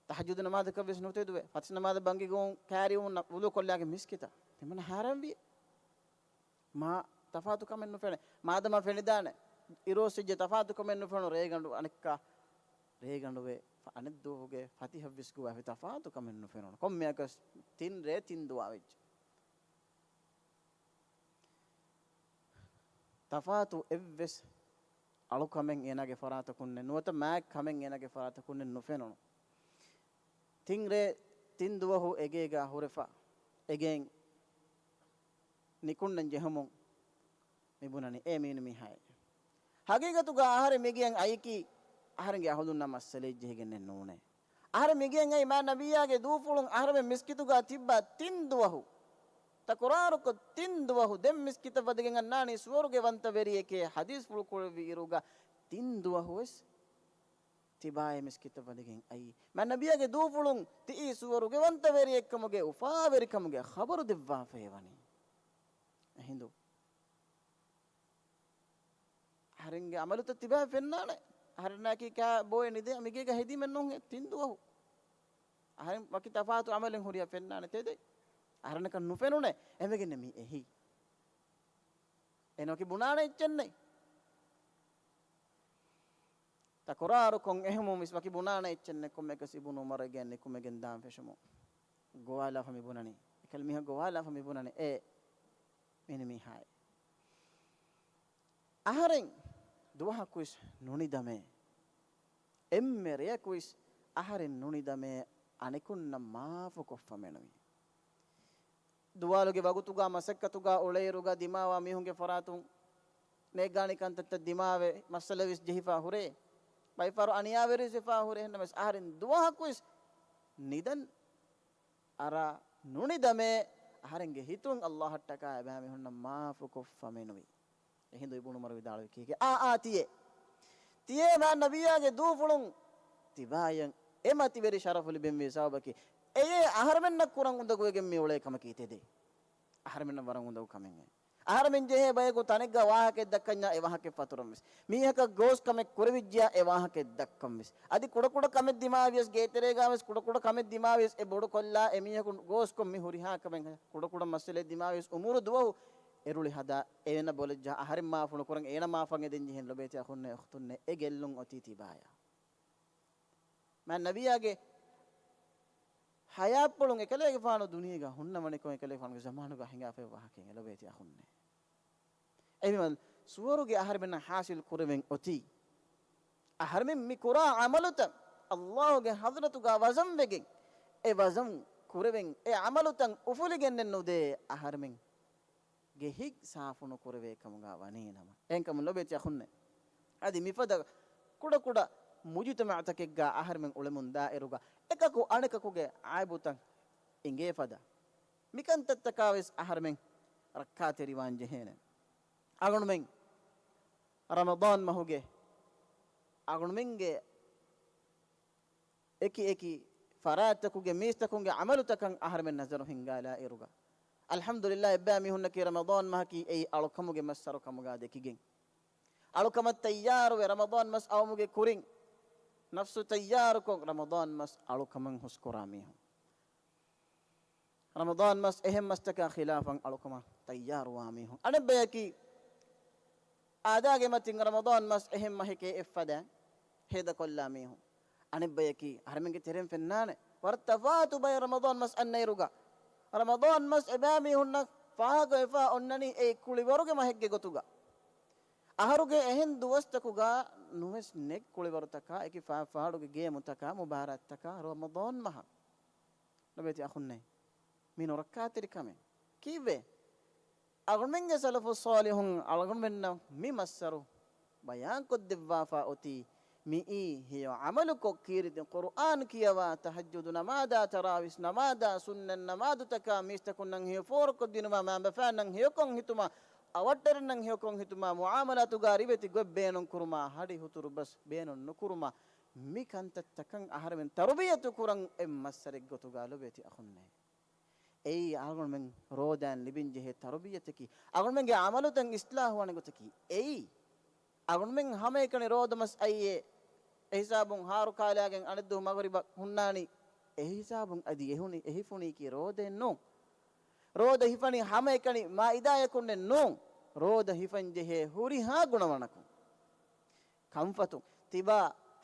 ތަހައްޖުދު ނަމާދަކަށް ވެސް ނުތެދުވޭ. ފަތިސް ނަމާދަށް ބަންގި ގޮވުން ކައިރިވުމުން ވުޟޫ ކޮށްލާގެން މިސްކިތަށް. ތިމަންނަ ހާރާންވި. މާ ތަފާތު ކަމެއް ނުފެނޭ. މާދަމާ ފެނިދާނެ. އިރު އޮއްސިއްޖެ ތަފާތު ކަމެއް ނުފެނުނު. ރޭގަނޑު އަނެއްކާ. ރޭގަނޑުވެ އަނެއްދުވަހުގެ ފަތިހަށްވެސް ގޮވާފި ތަފާތު ކަމެއް ނުފެނުނު. ކޮންމެއަކަސް ތިން ރޭ ތިން ދުވާ ވެއްޖެ. ތަފާތު އެއްވެސް އަޅުކަމެއް އޭނާގެ ފަރާތަކުންނެއް ނުވަތަ މާތް ކަމެއް އޭނާގެ ފަރާތަކުންނެއް ނުފެނުނު. ތިން ރޭ ތިން ދުވަހު އެގޭގާ ހުރެފަ އެގެއިން ނިކުންނަން ޖެހުމުން މި ބުނަނީ އޭ މީނު މީހާއޭ. ހަގީގަތުގަ އަހަރެން މިގެއަށް އައީކީ އަހަރެންގެ އަހުލުންނާ މައްސަލައެއް ޖެހިގެންނެއް ނޫނޭ. އަހަރެން މިގެއަށް އައީ މާތް ނަބިއްޔާގެ ދޫފުޅުން އަހަރެމެން މިސްކިތުގަ ތިއްބާ ތިން ދުވަހު. ތަކުރާރުކޮށް ތިން ދުވަހު ދެން މިސްކިތަށް ވަދެގެން އަންނާނީ ސުވަރުގެ ވަންތަވެރިއެކޭ ޙަދީޘްފުޅު ކުރެއްވި އިރުގަ ތިން ދުވަހުވެސް ތިބާއޭ މިސްކިތަށް ވަދެގެން އައީ. މާތް ނަބިއްޔާގެ ދޫފުޅުން ތިއީ ސުވަރުގެ ވަންތަވެރިއެއްކަމުގެ އުފާވެރިކަމުގެ ޚަބަރު ދެއްވާފައި ވަނީ. އެހިނދު އަހަރެންގެ އަމަލުތައް ތިބާ ފެންނާނެ. އަހަރެންނާއެކީ ކާ ބޯއެ ނިދޭ މިގޭގަ ހެދީމެއް ނޫން ތިން ދުވަހު. އަހަރެން ވަކި ތަފާތު ޢަމަލެއް ހުރިހާ ފެންނާނެ ތެދެއް. އަހަރެންނަކަށް ނުފެނުނޭ. އެމެގެން މި އެހީ. އޭނަ ވަކި ބުނާނެ އެއްޗެއްނެތް. ތަކުރާރުކޮށް އެހުމުން ވެސް ވަކި ބުނާނެ އެއްޗެއްނެތް ކޮންމެއަކަސް އިބުނު ޢުމަރުގެ ނިކުމެގެން ދާން ފެށުމުން. ގޮވާލާފަ މި ބުނަނީ. އެކަލަ މީހާ ގޮވާލާފަ މި ބުނަނީ. އޭ މިނި މީހާއޭ. އަހަރެން ދުވަހަކުވެސް ނުނިދަމޭ. އެންމެ ރެޔަކުވެސް އަހަރެން ނުނިދަމޭ އަނެކުންނަށް މާފު ކޮށްފަ މެނުވީ. ދުވާލުގެ ވަގުތުގަ މަސައްކަތުގަ އުޅޭއިރުގަ ދިމާވާ މީހުންގެ ފަރާތުން ނޭއްގާނި ކަންތައްތައް ދިމާވެ މައްސަލަވެސް ޖެހިފަ ހުރޭ. ބައިފަރު އަނިޔާވެރިވެފަ ހުރޭ. އެހެންނަމަވެސް އަހަރެން ދުވަހަކުވެސް ނިދަން އަރާ ނުނިދަމޭ އަހަރެންގެ ހިތުން އައްލާހަށްޓަކާ އެބައިމީހުންނަށް މާފު ކޮށްފަ މެނުވީ. އެހިނދު އިބުނު ޢުމަރު ވިދާޅުވި ކީކޭ؟ އާ، އާ، ތިޔޭ. ތިޔޭ މާތް ނަބިއްޔާގެ ދޫފުޅުން ތިބާޔަށް އެ މަތިވެރި ޝަރަފު ލިބެންވީ ސަބަބަކީ، އެޔޭ އަހަރެމެންނަށް ކުރަން އުނދަގޫވެގެން މި އުޅޭ ކަމަކީ ތެދޭ. އަހަރެމެންނަށް ވަރަށް އުނދަގޫ ކަމެއް އެ. އަހަރެމެން ޖެހޭ ބަޔަކު ތަނެއްގަ ވާހަކައެއް ދައްކަންޏާ އެ ވާހަކައެއް ފަތުރަން ވެސް. މީހަކަށް ގޯސް ކަމެއް ކުރެވިއްޖިޔާ އެ ވާހަކައެއް ދައްކަން ވެސް. އަދި ކުޑަކުޑަ ކަމެއް ދިމާވިޔަސް ގޭތެރޭގާ ވެސް ކުޑަކުޑަ ކަމެއް ދިމާވިޔަސް އެ ބޮޑުކޮށްލާ އެ މީހަކު ގޯސްކޮށް މި ހުރިހާ ކަމެއް ކުޑަކުޑަ މައްސަލައެއް ދިމާވިޔަސް އުމުރު ދުވަހު އެރުޅި ހަދާ އޭނަ ބޮލައްޖާ އަހަރެން މާފު ނުކުރަން އޭނަ މާފަށް އެދެން ޖެހެން ލޮބޭތި އަޚުންނޭ އުޚްތުންނޭ އެ ގެއްލުން އޮތީ ތިބާޔާ. މާތް ނަބިއްޔާގެ ހަޔާތްޕުޅުން އެކަލޭގެފާނު ދުނިޔޭގަ ހުންނަވަނިކޮށް އެކަލޭގެފާނުގެ ޒަމާނުގަ ހިނގާފައި ވާހަކައެއް އެ ލޮބޭތި އަޚުންނޭ. އެހެންވީމަ ސުވަރުގެ އަހަރެމެންނަށް ހާސިލް ކުރެވެން އޮތީ އަހަރެމެން މި ކުރާ ޢަމަލުތައް ﷲ ގެ ޙަޟްރަތުގަ ވަޒަންވެގެން އެ ވަޒަން ކުރެވެން އެ ޢަމަލުތައް އުފުލިގެންނެއް ނުދޭ އަހަރެމެން ގެ ހިތް ސާފުނުކުރެވޭ ކަމުގަ ވަނީނަމަ. އެހެންކަމުން ލޮބޭތި އަޚުންނޭ. އަދި މިފަދަ ކުޑަކުޑަ މުޖުތަމަޢުތަކެއްގަ އަހަރެމެން އުޅެމުން ދާއިރުގަ އެކަކު އަނެކަކުގެ ޢައިބުތައް އިނގޭ ފަދަ މިކަންތައްތަކާވެސް އަހަރެމެން ރައްކާތެރިވާން ޖެހޭނެ. އަޅުގަނޑުމެން ރަމަޟާން މަހުގެ އަޅުގަނޑުމެންގެ އެކި އެކި ފަރާތްތަކުގެ މީސްތަކުންގެ ޢަމަލުތަކަށް އަހަރެމެން ނަޒަރު ހިންގާލާއިރުގަ، އަލްޙަމްދުލިއްލާ، އެއްބައި މީހުންނަކީ ރަމަޟާން މަހަކީ އެއީ އަޅުކަމުގެ މައްސަރު ކަމުގަ ދެކިގެން، އަޅުކަމަށް ތައްޔާރުވެ، ރަމަޟާން މަސް އައުމުގެ ކުރިން ނަފްސު ތައްޔާރުކޮށް، ރަމަޟާން މަސް އަޅުކަމަށް ހުސްކުރާ މީހުން. ރަމަޟާން މަސް އެހެން މަސްތަކާ ޚިލާފަށް އަޅުކަމަށް ތައްޔާރުވާ މީހުން. އަނެއްބަޔަކީ، އާދާގެ މަތިން ރަމަޟާން މަސް އެހެން މަހެކޭ އެއްފަދައިން ހޭދަކޮށްލާ މީހުން. އަނެއްބަޔަކީ، އަހަރެމެންގެ ތެރެއިން ފެންނާނެ ވަރަށް ތަފާތު ބައެއް ރަމަޟާން މަސް އަންނައިރުގަ، ރަމަޟާން މަސް އެބައިމީހުންނަށް ފާހަގަވެފާ އޮންނަނީ އެއީ ކުޅިވަރުގެ މަހެއްގެ ގޮތުގަ. އަހަރުގެ އެހެން ދުވަސްތަކުގަ ނުވެސް ނެތް ކުޅިވަރުތަކާ، އެކި ފާފާޑުގެ ގޭމުތަކާ، މުބާރާތްތަކާ ރަމަޟާން މަހަށް. ލޮބޭތި އަޚުންނޭ، މި ނުރައްކާތެރި ކަމެއް. ކީއްވެ؟ އަޅުގަނޑުމެންގެ ސަލަފުއް ޞާލިޙުން އަޅުގަނޑުމެންނަށް މި މައްސަރު ބަޔާންކޮށްދެއްވާފާ އޮތީ، މިއީ ހެޔޮ ޢަމަލުކޮށް ކީރިތި ޤުރުއާން ކިޔަވާ، ތަހައްޖުދު ނަމާދާ، ތަރާވީސް ނަމާދާ، ސުންނަތް ނަމާދުތަކާ، މީސްތަކުންނަށް ހެޔޮ ފޯރުކޮށްދިނުމާ، މައިންބަފައިންނަށް ހެޔޮކޮށް ހިތުމާ، އަވަށްޓެރިންނަށް ހެޔޮކޮށް ހިތުމާ، މުޢާމަލާތުގާ ރިވެތި ގޮތް ބޭނުން ކުރުމާ، ހަޑި ހުތުރު ބަސް ބޭނުން ނުކުރުމާ، މި ކަންތައްތަކަށް އަހަރެމެން ތަރުބިޔަތު ކުރަން އެއް މައްސަރެއް ގޮތުގަ ލޮބޭތި އަޚުންނޭ. އެއީ އަޅުގަނޑުމެން ރޯދައިން ލިބިން ޖެހޭ ތަރުބިޔަތަކީ، އަޅުގަނޑުމެންގެ ޢަމަލުތައް އިޞްލާޙުވާނެ ގޮތަކީ އެއީ. އަޅުގަނޑުމެން ހަމައެކަނި ރޯދަ މަސް އައީ އެ ހިސާބުން ހާރު ކާލާގެން އަނެއްދުވަހު މަޣްރިބަށް ހުންނާނީ އެ ހިސާބުން އަދި އެހުނީ އެހިފުނީކީ ރޯދައެއް ނޫން. ރޯދަ ހިފަނީ ހަމައެކަނި މާއިދާޔަކުންނެއް ނޫން. ރޯދަ ހިފަން ޖެހޭ ހުރިހާ ގުނަވަނަކުން. ކަންފަތު، ތިބާ،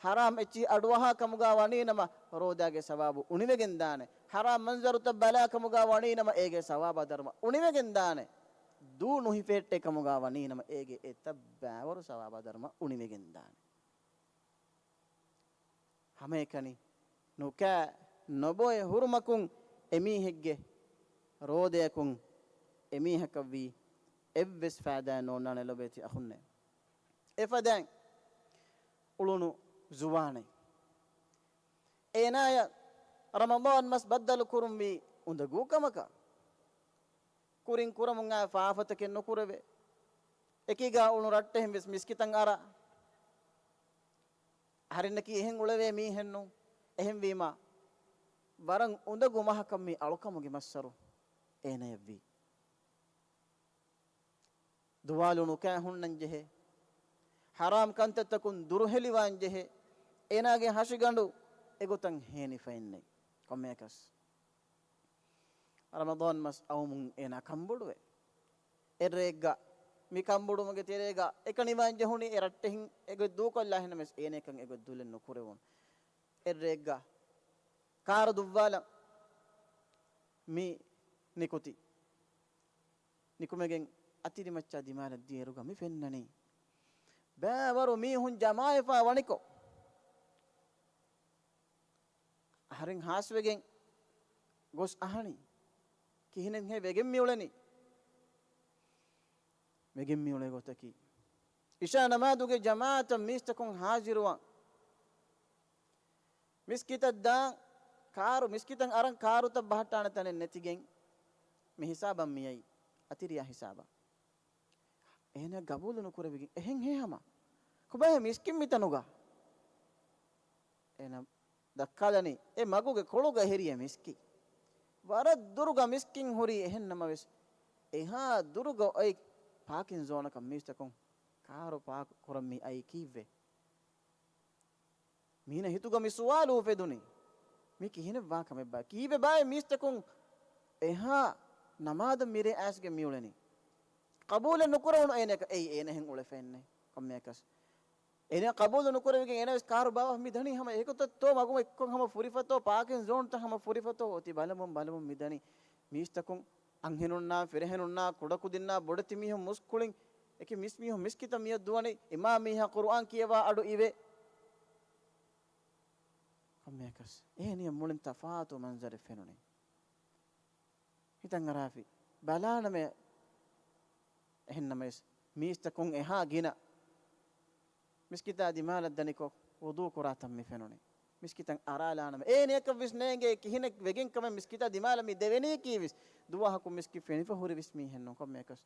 ޙަރާމް އެއްޗިހި އަޑުއަހާ ކަމުގާ ވަނީނަމަ، ރޯދާގެ ސަވާބު އުނިވެގެން ދާނެ. ޙަރާމް މަންޒަރުތައް ބަލާ ކަމުގާ ވަނީނަމަ، އޭގެ ސަވާބާ ދަރުމަ އުނިވެގެން ދާނެ. ދޫ ނުހިފެހެއްޓޭ ކަމުގާ ވަނީނަމަ، އޭގެ އެތައް ބައިވަރު ސަވާބާ ދަރުމަ އުނިވެގެން ދާނެ. ހަމައެކަނި ނުކާ ނޮބޮއެ ހުރުމަކުން އެމީހެއްގެ ރޯދަޔަކުން އެމީހަކަށްވީ އެއްވެސް ފައިދާއެއް ނޯންނާނެ ލޮބޭތި އަޚުންނޭ. އެފަދައިން އުޅުނު ޒުވާނެއް އޭނާޔަށް ރަމަޟާން މަސް ބައްދަލު ކުރުންވީ އުނދަގޫ ކަމަކަށް. ކުރިން ކުރަމުން އައި ފާފަތަކެއް ނުކުރެވޭ. އެކީގާ އުޅުނު ރައްޓެހިން ވެސް މިސްކިތަށް އަރާ. އަހަރެންނަކީ އެހެން އުޅެވޭ މީހެއްނޫން. އެހެންވީމާ، ވަރަށް އުނދަގޫ މަހަކަށް މި އަޅުކަމުގެ މައްސަރު އޭނަޔަށްވީ. ދުވާލު ނުކާ ހުންނަން ޖެހޭ. ޙަރާމް ކަންތައްތަކުން ދުރުހެލިވާން ޖެހޭ. އޭނާގެ ހަށިގަނޑު އެގޮތަށް ހޭނިފައެއްނެތް. ކޮންމެއަކަސް ރަމަޟާން މަސް އައުމުން އޭނާ ކަންބޮޑުވޭ. އެއްރެއެއްގަ މި ކަންބޮޑުވުމުގެ ތެރޭގަ އެކަނިވާން ޖެހުނީ އެ ރައްޓެހިން އެގޮތް ދޫކޮށްލާ ހިނަމަސް އޭނައަކަށް އެގޮތް ދުލެއް ނުކުރެވުނު. އެއްރެއެއްގަ ކާރު ދުއްވާލަން މި ނިކުތީ. ނިކުމެގެން އަތިރިމައްޗާ ދިމާލަށް ދިޔައިރުގަ މި ފެންނަނީ ބައިވަރު މީހުން ޖަމާވެފާ ވަނިކޮށް، އަހަރެން ހާސްވެގެން ގޮސް އަހަނީ ކިހިނެއްހޭ ވެގެން މިއުޅެނީ؟ ވެގެން މިއުޅޭ ގޮތަކީ، އިޝާ ނަމާދުގެ ޖަމާޢަތަށް މީސްތަކުން ހާޒިރުވާން. މިސްކިތަށް ދާން ކާރު، މިސްކިތަށް އަރަން ކާރުތައް ބަހައްޓާނެ ތަނެއް ނެތިގެން މި ހިސާބަށް މިއައީ، އަތިރިޔާ ހިސާބަށް. އޭނަ ގަބޫލު ނުކުރެވިގެން، އެހެންހޭ ހަމަ؟ ކޮބާހޭ މިސްކިތް މިތަނުގަ؟ އޭނަ ދައްކާލަނީ އެ މަގުގެ ކޮޅުގަ ހެރިޔޭ މިސްކިތް. ވަރަށް ދުރުގަ މިސްކިތް ހުރީ. އެހެންނަމަވެސް، އެހާ ދުރުގަ އޮތް ޕާކިން ޒޯނަކަށް މީސްތަކުން ކާރު ޕާކް ކުރަން މި އައީ ކީއްވެ؟ މީނަ ހިތުގަ މި ސުވާލު އުފެދުނީ. މި ކިހިނެއް ވާ ކަމެއްބާ؟ ކީއްވެ ބާއޭ މީސްތަކުން އެހާ ނަމާދަށް މިރޭ އައިސްގެން މިއުޅެނީ؟ ޤަބޫލެއް ނުކުރެވުނު އޭނަޔަކަށް. އެއީ އޭނަ އެހެން އުޅެފައެއްނެތް ކޮންމެއަކަސް. އޭނަ ޤަބޫލު ނުކުރެވިގެން އޭނަ ވެސް ކާރު ބާވާ މި ދަނީ ހަމަ އެކޮތައްތޯ މަގުމަ އެއްކޮށް ހަމަ ފުރިފަތޯ، ޕާކިން ޒޯންތައް ހަމަ ފުރިފަތޯ އޮތީ. ބަލަމުން ބަލަމުން މި ދަނީ މީސްތަކުން އަންހެނުންނާ، ފިރިހެނުންނާ، ކުޑަކުދިންނާ، ބޮޑެތި މީހުން، މުސްކުޅިން، އެކި މިސް މީހުން މިސްކިތަށް މިއޮށް ދުވަނީ، އިމާމް މީހާ ޤުރުއާން ކިޔަވާ އަޑު އިވޭ. ކޮންމެއަކަސް އޭނަޔަށް މުޅިން ތަފާތު މަންޒަރެއް ފެނުނީ. ހިތަށް އަރާފި ބަލާނަމޭ. އެހެންނަމަވެސް، މީސްތަކުން އެހާ ގިނަ މިސްކިތާ ދިމާލަށް ދަނިކޮށް، ވުޟޫ ކުރާ ތަން މި ފެނުނީ. މިސްކިތަށް އަރާލާނަމޭ. އޭނަޔަކަށްވެސް ނޭނގޭ ކިހިނެއް ވެގެން ކަމެއް މިސްކިތާ ދިމާލަށް މި ދެވެނީކީވެސް. ދުވަހަކު މިސްކިތް ފެނިފަ ހުރިވެސް މީހެއް ނޫން ކޮންމެއަކަސް.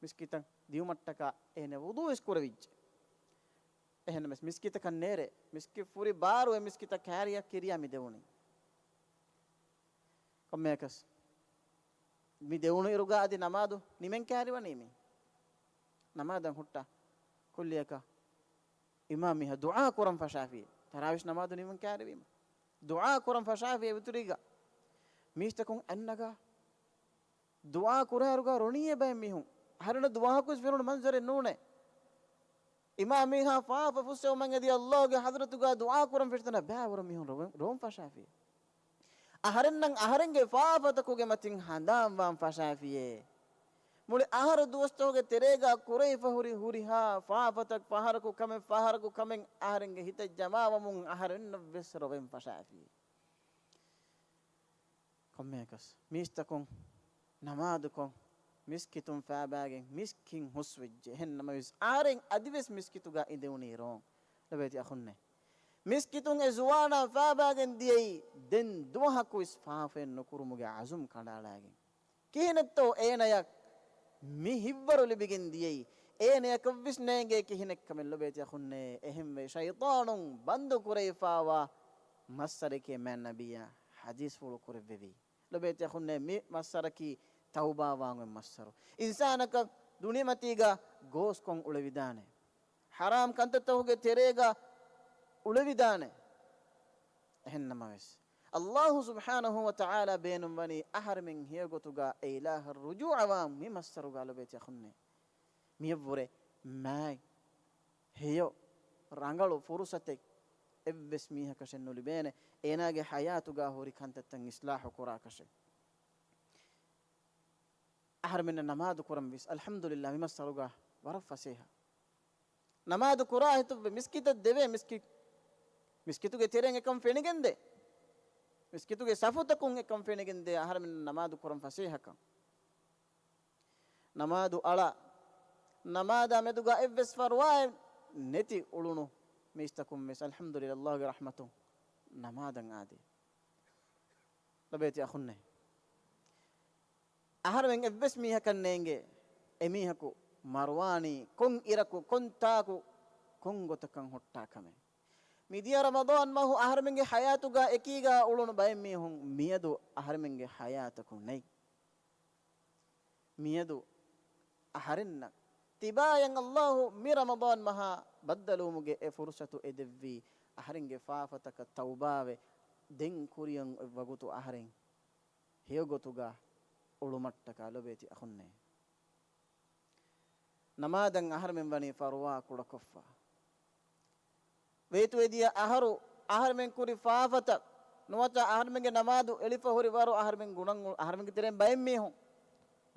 މިސްކިތަށް ދިއުމަށްޓަކާ އޭނަ ވުޟޫވެސް ކުރެވިއްޖެ. އެހެންނަމަވެސް، މިސްކިތަކަށް ނޭރޭ، މިސްކިތް ފުރި ބާރު އެ މިސްކިތަށް ކާރިއަށް ކިރިޔާ މި ދެވުނީ. ކޮންމެއަކަސް މި ދެވުނު އިރުގަ އަދި ނަމާދު ނިމެން ކައިރިވަނީ މި. ނަމާދަށް ހުއްޓާ ކުއްލިއަކަށް އިމާމް މީހާ ދުޢާ ކުރަން ފަށާފި. ތަރާވީހް ނަމާދު ނިމެން ކައިރިވީމަ، ދުޢާ ކުރަން ފަށާފި. އެ ވިތުރީގަ މީސްތަކުން އަތްނަގާ ދުޢާ ކުރާއިރުގަ ރޮނީއޭ ބައެއް މީހުން. އަހަރެންނަށް ދުވަހަކުވެސް ފެނުނު މަންޒަރެއް ނޫނޭ. އިމާމް މީހާ ފާފަ ފުއްސެވުމަށް އެދި ﷲ ގެ ޙަޟްރަތުގަ ދުޢާ ކުރަން ފެށިތަނަށް ބައިވަރު މީހުން ރޮވެ-، ރޮވަން ފަށާފި. އަހަރެންނަށް އަހަރެންގެ ފާފަތަކުގެ މަތިން ހަނދާންވާން ފަށާފިޔޭ. މުޅި އަހަރު ދުވަސްތަކުގެ ތެރޭގަ ކުރެވިފަ ހުރި ހުރިހާ ފާފަތައް، ފަހަރަކު ކަމެއް، ފަހަރަކު ކަމެއް އަހަރެންގެ ހިތަށް ޖަމާވަމުން އަހަރެންނަށްވެސް ރޮވެން ފަށާފި. ކޮންމެއަކަސް މީސްތަކުން ނަމާދުކޮށް، މިސްކިތުން ފާބާގެން މިސްކިތް ހުސްވެއްޖެ. އެހެން ނަމަވެސް، އަހަރެން އަދިވެސް މިސްކިތުގަ އިނދެވުނީ ރޯން. ލޮބޭތި އަޚުންނޭ، މިސްކިތުން އެ ޒުވާނާ ފާބާގެން ދިޔައީ، ދެން ދުވަހަކުވެސް ފާފައެއް ނުކުރުމުގެ އަޒުމް ކަނޑައަޅާގެން. ކިހިނެއްތޯ އޭނަޔަށް މި ހިއްވަރު ލިބިގެން ދިޔައީ؟ އޭނަޔަކަށްވެސް ނޭނގޭ ކިހިނެއްކަމެއް. ލޮބޭތި އަޚުންނޭ، އެހެންވެ، ޝައިޠާނުން ބަންދު ކުރެވިފާވާ މައްސަރެކޭ މާތް ނަބިއްޔާ ޙަދީޘްފުޅު ކުރެއްވެވީ. ލޮބޭތި އަޚުންނޭ، މި މައްސަރަކީ ތައުބާވާން އޮތް މައްސަރު. އިންސާނަކަށް ދުނިޔެމަތީގަ ގޯސްކޮށް އުޅެވިދާނެ. ޙަރާމް ކަންތައްތަކުގެ ތެރޭގަ އުޅެވިދާނެ. އެހެންނަމަވެސް، ﷲ ސުބްޙާނަހޫ ވަތަޢާލާ ބޭނުންވަނީ އަހަރެމެން ހެޔޮގޮތުގަ އެ އިލާހަށް ރުޖޫޢަވާން މި މައްސަރުގަ. ލޮބޭތި އަޚުންނޭ، މިއަށްވުރެ މާތް ހެޔޮ ރަނގަޅު ފުރުޞަތެއް އެއްވެސް މީހަކަށެއް ނުލިބޭނެ، އޭނާގެ ޙަޔާތުގަ ހުރި ކަންތައްތައް އިޞްލާޙު ކުރާކަށެއް. އަހަރެމެންނަށް ނަމާދު ކުރަން ވިސް، އަލްޙަމްދުލިއްލާ، މި މައްސަރުގަ ވަރަށް ފަސޭހަ. ނަމާދު ކުރާ ހިތުއްވެ މިސްކިތަށް ދެވޭ، މިސްކި-، މިސްކިތުގެ ތެރެއިން އެކަން ފެނިގެންދޭ. މިސްކިތުގެ ސަފުތަކުން އެކަން ފެނިގެންދޭ، އަހަރެމެން ނަމާދު ކުރަން ފަސޭހަކަން. ނަމާދު އަޅާ، ނަމާދާ މެދުގަ އެއްވެސް ފަރުވާއެއް ނެތި އުޅުނު މީސްތަކުން ވެސް، އަލްޙަމްދުލިއްލާ، ﷲ ގެ ރަޙްމަތުން ނަމާދަށް އާދޭ. ލޮބޭތި އަޚުންނޭ، އަހަރެމެން އެއްވެސް މީހަކަށް ނޭނގޭ، އެމީހަކު މަރުވާނީ ކޮން އިރަކު، ކޮން ތާކު، ކޮން ގޮތަކަށް ހުއްޓާ ކަމެއް. މިދިޔަ ރަމަޟާން މަހު އަހަރެމެންގެ ޙަޔާތުގަ އެކީގަ އުޅުނު ބައެއް މީހުން މިއަދު އަހަރެމެންގެ ޙަޔާތަކު ނެތް. މިއަދު އަހަރެންނަށް ތިބާޔަށް ﷲ މި ރަމަޟާން މަހާ ބައްދަލުވުމުގެ އެ ފުރުޞަތު އެދެއްވީ، އަހަރެންގެ ފާފަތަކަށް ތައުބާވެ، ދެން ކުރިއަށް އޮތް ވަގުތު އަހަރެން ހެޔޮގޮތުގަ އުޅުމަށްޓަކާ. ލޮބޭތި އަޚުންނޭ، ނަމާދަށް އަހަރެމެން ވަނީ ފަރުވާ ކުޑަކޮށްފަ. ވޭތުވެ ދިޔަ އަހަރު އަހަރެމެން ކުރި ފާފަތައް ނުވަތަ އަހަރެމެންގެ ނަމާދު އެޅިފަ ހުރި ވަރު އަހަރެމެން ގުނަން އު-، އަހަރެމެންގެ ތެރެއިން ބައެއް މީހުން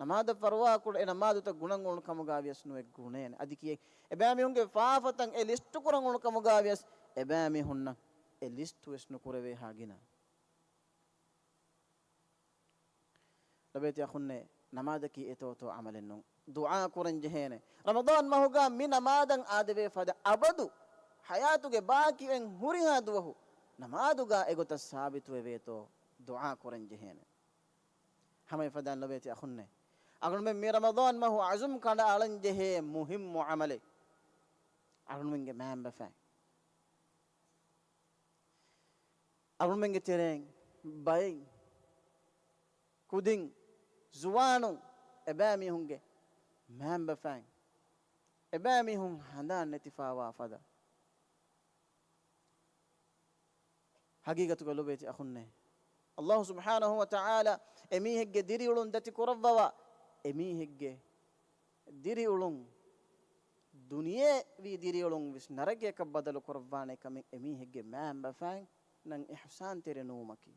ނަމާދަށް ފަރުވާ ކުޑަ އެ ނަމާދުތައް ގުނަން އުޅުނު ކަމުގަ ވިޔަސް ނުއެއް ގުނޭނެ. އަދި ކިއެއް އެބައިމީހުންގެ ފާފަތައް އެ ލިސްޓު ކުރަން އުޅުނު ކަމުގަ ވިޔަސް އެބައިމީހުންނަށް އެ ލިސްޓު ވެސް ނުކުރެވޭހާ ގިނަ. ލޮބޭތި އަޚުންނޭ، ނަމާދަކީ އެތޯތޯ ޢަމަލެއް ނޫން. ދުޢާ ކުރަން ޖެހޭނެ. ރަމަޟާން މަހުގަ މި ނަމާދަށް އާދެވޭ ފަދަ އަބަދު ޙަޔާތުގެ ބާކީ އޮތް ހުރިހާ ދުވަހު ނަމާދުގަ އެގޮތަށް ސާބިތުވެވޭތޯ ދުޢާ ކުރަން ޖެހޭނެ. ހަމަ އެފަދައިން ލޮބޭތި އަޚުންނޭ، އަޅުގަނޑުމެން މި ރަމަޟާން މަހު ޢަޒުމް ކަނޑައަޅަން ޖެހޭ މުހިއްމު ޢަމަލެއް. އަޅުގަނޑުމެންގެ މައިންބަފައިން، އަޅުގަނޑުމެންގެ ތެރެއިން ބައެއް ކުދިން ޒުވާނުން، އެބައިމީހުންގެ މައިންބަފައިން، އެބައިމީހުން ހަނދާން ނެތިފަވާ ފަދަ. ހަގީގަތުގަ ލޮބޭތި އަޚުންނޭ، ﷲ ސުބްޙާނަހޫ ވަތަޢާލާ އެމީހެއްގެ ދިރިއުޅުން ދަތި ކުރައްވަވާ، އެމީހެއްގެ ދިރިއުޅުން ދުނިޔެވީ ދިރިއުޅުން ވެސް ނަރަކަޔަކަށް ބަދަލު ކުރައްވާނެ ކަމެއް އެމީހެއްގެ މައިންބަފައިންނަށް އިޙްސާންތެރި ނުވުމަކީ.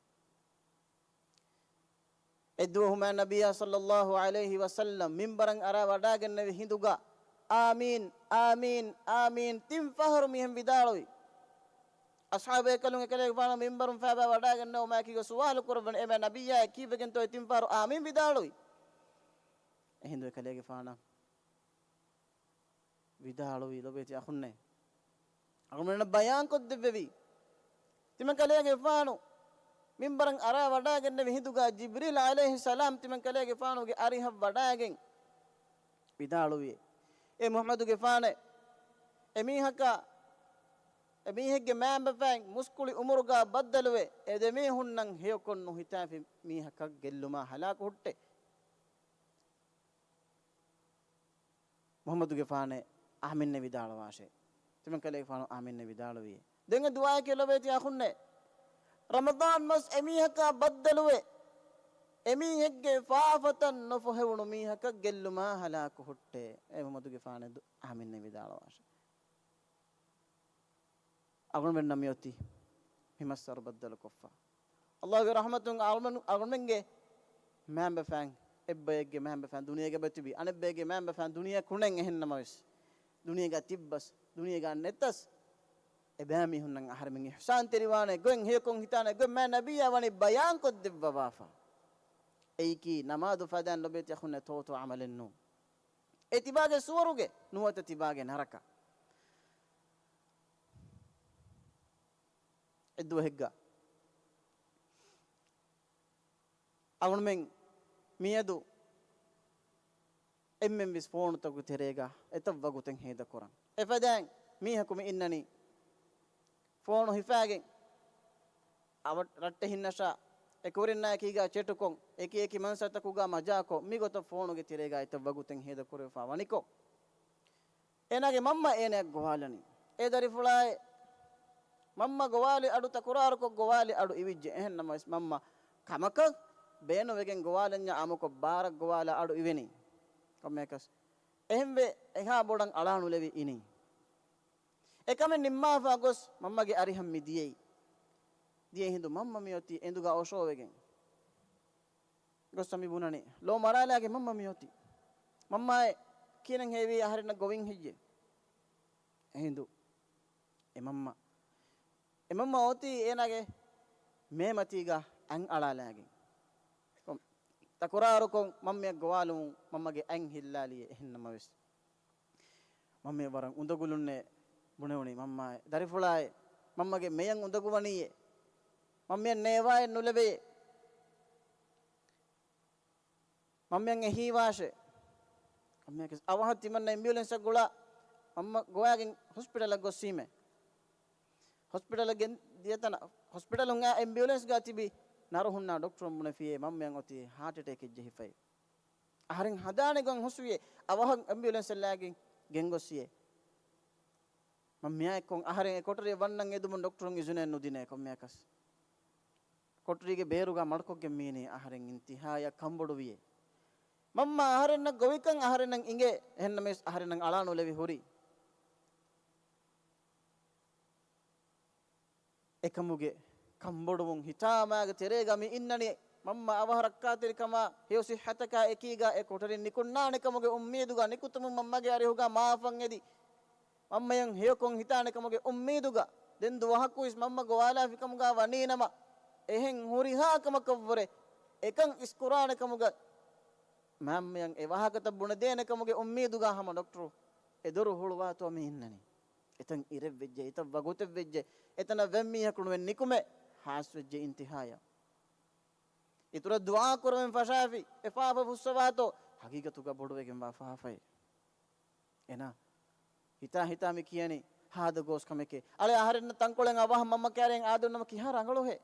އެއްދުވަހު މާތް ނަބިއްޔާ ޞައްލައްލާހު ޢަލައިހި ވަސައްލަމް މިންބަރަށް އަރާ ވަޑާގެންނެވި ހިނދުގަ، "އާމީން، އާމީން، އާމީން" ތިން ފަހަރު މިހެން ވިދާޅުވި. އަޞްޙާބު ބޭކަލުން އެކަލޭގެފާނު މިންބަރުން ފައިބާ ވަޑާގެންނެވުމާއެކީގަ ސުވާލު ކުރައްވަނީ، އޭ މާތް ނަބިއްޔާ، ކީއްވެގެންތޯ އެ ތިން ފަހަރު އާމީން ވިދާޅުވީ؟ އެހިނދު އެކަލޭގެފާނަށް ވިދާޅުވީ، ލޮބޭތި އަޚުންނޭ، އަޅުގަނޑަށް ބަޔާންކޮށްދެއްވެވީ. ތިމަން ކަލޭގެފާނު މިންބަރަށް އަރާ ވަޑާގެންނެވި ހިނދުގަ ޖިބްރީލް ޢަލައިހިއްސަލާމް ތިމަން ކަލޭގެފާނުގެ އަރިހަށް ވަޑާގެން ވިދާޅުވި، އޭ މުޙައްމަދުގެފާނޭ، އެމީހަކާ، އެމީހެއްގެ މައިންބަފައިން މުސްކުޅި އުމުރުގަ ބައްދަލުވެ، އެ ދެމީހުންނަށް ހެޔޮކޮށް ނުހިތާފި މީހަކަށް ގެއްލުމާ ހަލާކު ހުއްޓޭ. މުޙައްމަދުގެފާނޭ، އާމިންނޭ ވިދާޅުވާށޭ. ތިމަން ކަލޭގެފާނު އާމިންނޭ ވިދާޅުވިއޭ. ދެން އެ ދުޢާއަކީ ލޮބޭތި އަޚުންނޭ، ރަމަޟާން މަސް އެމީހަކާ ބައްދަލުވެ، އެމީހެއްގެ ފާފަތައް ނުފޮހެވުނު މީހަކަށް ގެއްލުމާ ހަލާކު ހުއްޓޭ. އޭ މުޙައްމަދުގެފާނޭ، ދު-، އާމިންނޭ ވިދާޅުވާށޭ. އަޅުގަނޑުމެންނަށް މިއޮތީ މި މައްސަރު ބައްދަލުކޮށްފަ. ﷲގެ ރަޙްމަތުން އަޅުމެން، އަޅުމެންގެ މައިންބަފައިން، އެއްބައެއްގެ މައިންބަފައިން ދުނިޔޭގަ އެބަތިބި، އަނެއްބައެއްގެ މައިންބަފައިން ދުނިޔެ ކުނެން އެހެންނަމަވެސް، ދުނިޔޭގަ ތިއްބަސް، ދުނިޔޭގަ ނެތަސް، އެބައިމީހުންނަށް އަހަރެމެން އިޙްސާންތެރިވާނެ ގޮތް، ހެޔޮކޮށް ހިތާނެ ގޮތް މާތް ނަބިއްޔާ ވަނީ ބަޔާންކޮށްދެއްވަވާފަ. އެއީކީ ނަމާދު ފަދައިން ލޮބޭތި އަޚުންނޭ ތޯތޯ ޢަމަލެއް ނޫން. އެ ތިބާގެ ސުވަރުގެ ނުވަތަ ތިބާގެ ނަރަކަ. އެއްދުވަހެއްގަ އަޅުމެން މިއަދު އެންމެންވެސް ފޯނުތަކުގެ ތެރޭގަ އެތައް ވަގުތެއް ހޭދަކުރަން. އެފަދައިން މީހަކު މި އިންނަނީ ފޯނު ހިފާގެން، އަވަ-، ރައްޓެހިންނަށާ އެކުވެރިންނާ އެކީގަ ޗެޓުކޮށް، އެކި އެކި މަންސަތަކުގަ މަޖާކޮށް، މިގޮތަށް ފޯނުގެ ތެރޭގަ އެތައް ވަގުތެއް ހޭދަކުރެވިފަ ވަނިކޮށް، އޭނާގެ މަންމަ އޭނައަށް ގޮވާލަނީ. އޭ ދަރިފުޅާއޭ، މަންމަ ގޮވާލި އަޑު ތަކުރާރުކޮށް ގޮވާލި އަޑު އިވިއްޖެ. އެހެން ނަމަވެސް މަންމަ ކަމަކަށް ބޭނުންވެގެން ގޮވާލަންޏާ އާއްމުކޮށް ބާރަށް ގޮވާލާ އަޑު އިވެނީ. ކޮންމެއަކަސް އެހެންވެ، އެހާ ބޮޑަށް އަޅާނުލެވި އިނީ. އެކަމެއް ނިންމާފަ ގޮސް މަންމަގެ އަރިހަށް މި ދިޔައީ. ދިޔަ ހިނދު މަންމަ މިއޮތީ އެނދުގަ އޮށޯވެގެން. ގޮސް މި ބުނަނީ، ލޯ މަރާލާގެ މަންމަ މިއޮތީ. މަންމާއޭ، ކިހިނެއް ހެޔޮވީ އަހަރެންނަށް ގޮވިން ހެއްޔޭ؟ އެހިނދު އެ މަންމަ، އެ މަންމަ އޮތީ އޭނާގެ މޭމަތީގަ އަތް އަޅާލާގެން. ތަކުރާރުކޮށް މަންމައަށް ގޮވާލުމުން މަންމަގެ އަތް ހިއްލާލިއޭ. އެހެން ނަމަވެސް، މަންމައަށް ވަރަށް އުނދަގުލުންނޭ ބުނެވުނީ. މަންމާއޭ، ދަރިފުޅާއޭ، މަންމަގެ މެޔަށް އުނދަގޫވަނީއޭ. މަންމައަށް ނޭވާއެއް ނުލެވެޔޭ. މަންމައަށް އެހީވާށޭ. ކޮންމެއަކަސް އަވަހަށް ތިމަންނަ އެމްބިއުލެންސަށް ގުޅާ މަންމަ ގޮވާގެން ހޮސްޕިޓަލަށް ގޮއްސީމޭ. ހޮސްޕިޓަލަށް ގެން ދިޔަތަނަށް، ހޮސްޕިޓަލުން އައި އެމްބިއުލެންސްގަ ތިބި ނަރުހުންނާ ޑޮކްޓަރުން ބުނެފިޔޭ މަންމައަށް އޮތީ ހާޓް އެޓޭކެއް ޖެހިފައި. އަހަރެން ހަނދާނެ ގޮތް ހުސްވިޔޭ، އަވަހަށް އެމްބިއުލެންސަށް ލާގެން ގެންގޮއްސިޔޭ. މަންމައާ އެއްކޮށް އަހަރެން އެ ކޮޓަރިއަށް ވަންނަން އެދުމުން ޑޮކްޓަރުން އިޒުނެއް ނުދިނޭ ކޮންމެއަކަސް. ކޮޓަރީގެ ބޭރުގަ މަޑުކޮށްގެން މީނީ އަހަރެން އިންތިހާޔަށް ކަންބޮޑުވިޔޭ. މަންމަ އަހަރެންނަށް ގޮވިކަން އަހަރެންނަށް އިނގޭ، އެހެންނަމަވެސް އަހަރެންނަށް އަޅާނުލެވި ހުރި. އެކަމުގެ ކަންބޮޑުވުން ހިތާމާގެ ތެރޭގަ މި އިންނަނީ. މަންމަ އަވަހަށް ރައްކާތެރިކަމާ ހެޔޮ ސިއްހަތަކާ އެކީގަ އެ ކޮޓަރިން ނިކުންނާނެ ކަމުގެ އުއްމީދުގަ، ނިކުތުމުން މަންމަގެ އަރިހުގަ މާފަށް އެދި، މަންމައަށް ހެޔޮކޮށް ހިތާނެ ކަމުގެ އުއްމީދުގަ، ދެން ދުވަހަކުވެސް މަންމަ ގޮވާލާފިކަމުގަ ވަނީނަމަ، އެހެން ހުރިހާ ކަމަކަށްވުރެ އެކަން އިސްކުރާނެ ކަމުގަ، މަންމައަށް އެ ވާހަކަތައް ބުނެދޭނެ ކަމުގެ އުއްމީދުގަ ހަމަ ޑޮކްޓަރު އެ ދޮރު ހުޅުވާތޯ މި އިންނަނީ. އެތަން އިރެއްވެއްޖެ، އެތަން ވަގުތެއްވެއްޖެ، އެތަނަށް ވެން މީހަކު ނުވެ ނިކުމެ ހާސްވެއްޖެ އިންތިހާޔަށް. އިތުރަށް ދުޢާ ކުރަމެން ފަށާފި، އެ ފާފަ ފުއްސަވާތޯ، ހަގީގަތުގަ ބޮޑުވެގެންވާ ފާފައެއް. އޭނާ ހިތާ ހިތާ މި ކިޔަނީ ހާދަ ގޯސް ކަމެކޭ. އަޅެ އަހަރެންނަށް ތަންކޮޅެއް އަވަހަށް މަންމަ ކައިރިއަށް އާދެވުނަމަ ކިހާ ރަނގަޅުހޭ؟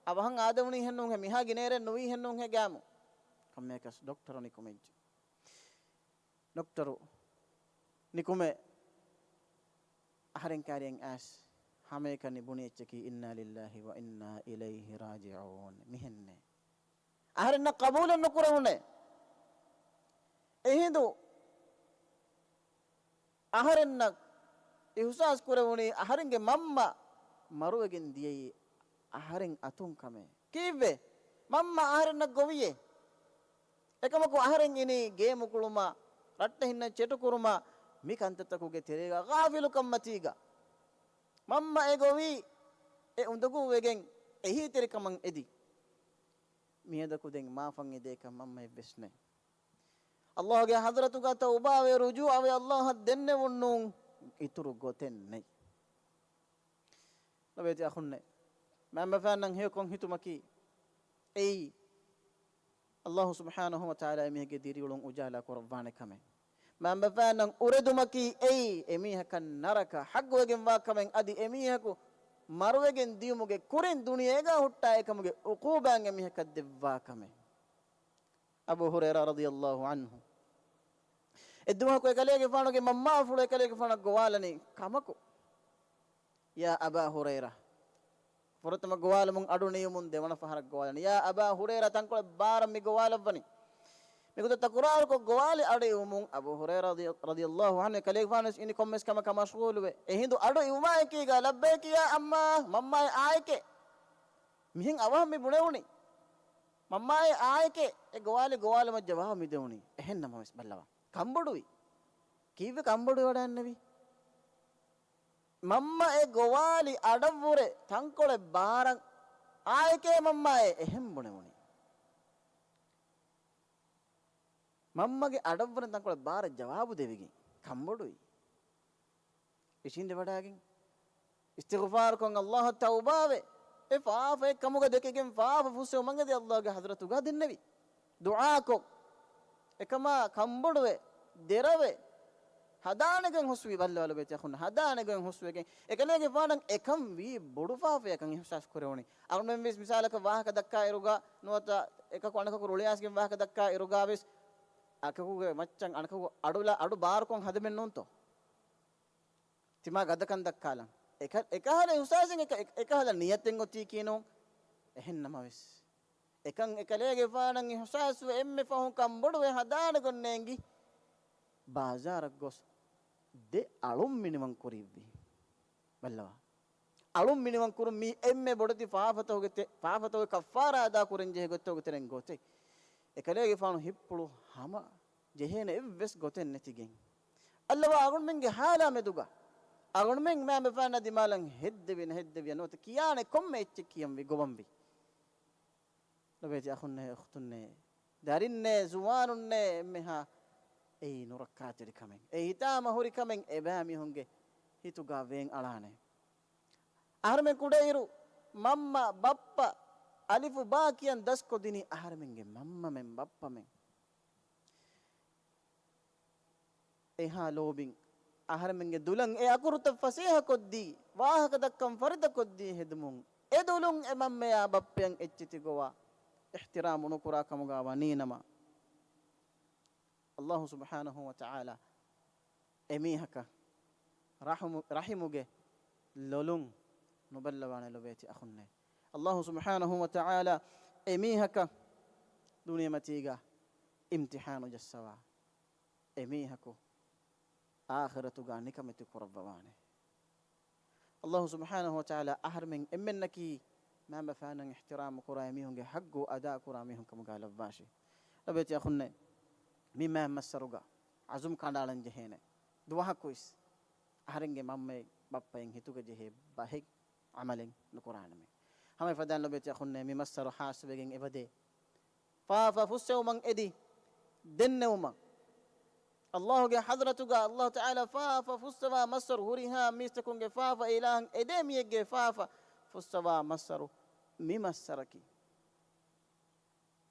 އަވަހަށް އާދެވުނީހެއްނޫންހޭ، މިހާ ގިނައިރެއް ނުވީހެއްނޫންހޭ ގާމު. ކޮންމެއަކަސް ޑޮކްޓަރު ނިކުމެއްޖެ. ޑޮކްޓަރު ނިކުމެ އަހަރެން ކާރިއަށް އައިސް ހަމައެކަނި ބުނި އެއްޗަކީ، "އިންނާ ލިއްލާހި ވަ އިންނާ އިލައިހި ރާޖިޢޫން." މިހެންނޭ. އަހަރެންނަށް ޤަބޫލެއް ނުކުރެވުނޭ. އެހިނދު އަހަރެންނަށް އިޙްސާސް ކުރެވުނީ އަހަރެންގެ މަންމަ މަރުވެގެން ދިޔައީ އަހަރެން އަތުން ކަމޭ. ކީއްވެ؟ މަންމަ އަހަރެންނަށް ގޮވިއޭ. އެކަމަކު އަހަރެން އިނީ ގޭމު ކުޅުމާ، ރައްޓެހިންނަށް ޗެޓު ކުރުމާ، މި ކަންތައްތަކުގެ ތެރޭގަ ޣާފިލުކަންމަތީގަ. މަންމަ އެ ގޮވީ އެ އުނދަގޫވެގެން އެހީތެރިކަމަށް އެދި. މިއަދަކު ދެން މާފަށް އެދޭކަށް މަންމައެއްވެސް ނެތް. ﷲ ގެ ޙަޟްރަތުގަ ތައުބާވެ ރުޖޫޢަވެ ﷲ އަށް ދެންނެވުން ނޫން، އިތުރު ގޮތެއް ނެތް. ލޮބޭތި އަޚުންނޭ، މައިންބަފައިންނަށް ހެޔޮކޮށް ހިތުމަކީ އެއީ ﷲ ސުބްޙާނަހޫ ވަތަޢާލާ އެމީހެއްގެ ދިރިއުޅުން އުޖާލާ ކުރައްވާނެ ކަމެއް. މައިންބަފައިންނަށް އުރެދުމަކީ އެއީ އެމީހަކަށް ނަރަކަ ޙައްޤުވެގެންވާ ކަމެއް، އަދި އެމީހަކު މަރުވެގެން ދިޔުމުގެ ކުރިން ދުނިޔޭގަ ހުއްޓާ އެކަމުގެ ޢުޤޫބާތް އެމީހަކަށް ދެއްވާ ކަމެއް. އަބޫ ހުރައިރާ ރަޟިޔަﷲ ޢަންހު އެއްދުވަހަކު އެކަލޭގެފާނުގެ މަންމާފުޅު އެކަލޭގެފާނަށް ގޮވާލަނީ ކަމަކު، "ޔާ އަބާ ހުރައިރާ." ފުރަތަމަ ގޮވާލުމުން އަޑު ނިޔުމުން ދެވަނަ ފަހަރަށް ގޮވާލަނީ، "ޔާ އަބާ ހުރައިރާ، ތަންކޮޅެއް ބާރަށް މި ގޮވާލައްވަނީ." މިގޮތަށް ތަކުރާރުކޮށް ގޮވާލި އަޑު އިވުމުން އަބޫ ހުރައިރާ ރަޟި-، ރަޟިޔަﷲ ޢަންހު އެކަލޭގެފާނުވެސް އިނީ ކޮންމެސް ކަމަކަށް މަޝްޣޫލުވެ. އެހިނދު އަޑު އިވުމާއެކީގަ، "ލައްބައިކް ޔާ އައްމާ، މަންމާއޭ އާއެކޭ." މިހެން އަވަހަށް މި ބުނެވުނީ. މަންމާއޭ އާއެކޭ، އެ ގޮވާލި ގޮވާލުމަށް ޖަވާބު މި ދެވުނީ. އެހެން ނަމަވެސް ބައްލަވާ. ކަންބޮޑުވި. ކީއްވެ ކަންބޮޑުވެވަޑައިގެންނެވީ؟ މަންމަ އެ ގޮވާލި އަޑަށްވުރެ ތަންކޮޅެއް ބާރަށް އާއެކޭ މަންމާއޭ އެހެން ބުނެވުނީ. މަންމަގެ އަޑަށްވުރެ ތަންކޮޅެއް ބާރަށް ޖަވާބު ދެވިގެން ކަންބޮޑުވި. އިށީނދެވަޑައިގެން އިސްތިޣުފާރުކޮށް ﷲ އަށް ތައުބާވެ، އެ ފާފައެއް ކަމުގަ ދެކިގެން ފާފަ ފުއްސެވުމަށް އެދި ﷲ ގެ ޙަޟްރަތުގަ ދެންނެވި. ދުޢާކޮށް، އެކަމާ ކަންބޮޑުވެ، ދެރަވެ، ހަދާނެގޮތް ހުސްވި ބައްލަވާ ލޮބޭތި އަޚުން، ހަދާނެގޮތް ހުސްވެގެން އެކަލޭގެފާނަށް އެކަން ވީ ބޮޑު ފާފައެއް އެކަން އިޙްސާސް ކުރެވުނީ. އަޅުމެންވެސް މިސާލަކަށް ވާހަކަ ދައްކާ އިރުގަ ނުވަތަ އެކަކު އަނެކަކު ރުޅިއައިސްގެން ވާހަކަ ދައްކާ އިރުގަވެސް އަކަކުގެ މައްޗަށް އަނެކަކު އަޑު އަޑު ބާރުކޮށް ހަދަމެއް ނޫންތޯ؟ ތިމާ ގަދަކަން ދައްކާލަން. އެކަ-، އެކަހަލަ އިޙްސާސެއް، އެކަ-، އެ-، އެކަހަލަ ނިޔަތެއް އޮތީކީ ނޫން. އެހެން ނަމަވެސް، އެކަން އެކަލޭގެފާނަށް އިޙްސާސްވެ އެންމެ ފަހުން ކަންބޮޑުވެ ހަދާނެގޮތް ނޭނގި، ބާޒާރަށް ގޮސް ދެ އަޅުން މިނިވަން ކުރިއްވި. ބައްލަވާ. އަޅުން މިނިވަން ކުރުން މީ އެންމެ ބޮޑެތި ފާފަތަކުގެ ތެ-، ފާފަތަކުގެ ކައްފާރާ އަދާ ކުރަން ޖެހޭ ގޮތްތަކުގެ ތެރެއިން ގޮތެއް. އެކަލޭގެފާނު ހިތްޕުޅު ހަމަ ޖެހޭނެ އެއްވެސް ގޮތެއް ނެތިގެން. އައްލަވާ އަޅުގަނޑުމެންގެ ހާލާ މެދުގަ އަޅުގަނޑުމެން މާބަފާންނާ ދިމާލަށް ހެއްދެވި ނަހެއްދެވިޔާ ނުވަތަ ކިޔާނެ ކޮންމެ އެއްޗެއް ކިޔަންވީ ގޮވަންވީ. ލޮބޭތި އަޚުންނޭ، އުޚްތުންނޭ، ދަރިންނޭ، ޒުވާނުންނޭ، އެންމެހާ އެއީ ނުރައްކާތެރި ކަމެއް. އެ ހިތާމަ ހުރި ކަމެއް އެބައިމީހުންގެ ހިތުގަ ވޭން އަޅާނެ. އަހަރެމެން ކުޑައިރު މަންމަ، ބައްޕަ، އަލިފު ބާ ކިޔަން ދަސްކޮށްދިނީ އަހަރެމެންގެ މަންމަމެން ބައްޕަމެން. އެހާ ލޯބިން އަހަރެމެންގެ ދުލަށް އެ އަކުރުތައް ފަސޭހަކޮށްދީ، ވާހަކަ ދައްކަން ފަރިތަކޮށްދީ ހެދުމުން، އެ ދުލުން އެ މަންމަޔާ ބައްޕަޔަށް އެއްޗެތި ގޮވާ އިޙްތިރާމު ނުކުރާ ކަމުގަ ވަނީނަމަ، ﷲ ސުބްޙާނަހޫ ވަތަޢާލާ އެމީހަކަށް ރަޙުމު-، ރަޙިމުގެ ލޮލުން ނުބައްލަވާނެ ލޮބޭތި އަޚުންނޭ. ﷲ ސުބްޙާނަހޫ ވަތަޢާލާ އެމީހަކަށް ދުނިޔެމަތީގަ އިމްތިޙާނު ޖައްސަވާ، އެމީހަކު އާޚިރަތުގަ ނިކަމެތި ކުރައްވަވާނެ. ﷲ ސުބްޙާނަހޫ ވަތަޢާލާ އަހަރެމެން އެންމެންނަކީ މައިންބަފައިންނަށް އިޙްތިރާމު ކުރާ އެމީހުންގެ ޙައްޤު އަދާ ކުރާ މީހުން ކަމުގަ ލައްވާށި. ލޮބޭތި އަޚުންނޭ، މި މައިން މައްސަރުގަ އަޒުމް ކަނޑައަޅަން ޖެހޭނެ. ދުވަހަކުވެސް އަހަރެންގެ މަންމައެއް ބައްޕައެއް ހިތުގަ ޖެހޭ ބަހެއް ޢަމަލެއް ނުކުރާނަމޭ. ހަމަ އެފަދައިން ލޮބޭތި އަޚުންނޭ، މި މައްސަރު ޚާއްޞަވެގެން އެބަދޭ. ފާފަ ފުއްސެވުމަށް އެދި ދެންނެވުމަށް. ﷲ ގެ ޙަޟްރަތުގަ ﷲ ތަޢާލާ ފާފަ ފުއްސަވާ މައްސަރު، ހުރިހާ މީސްތަކުންގެ ފާފަ އިލާހަށް އެދޭ މީހެއްގެ ފާފަ ފުއްސަވާ މައްސަރު މި މައްސަރަކީ.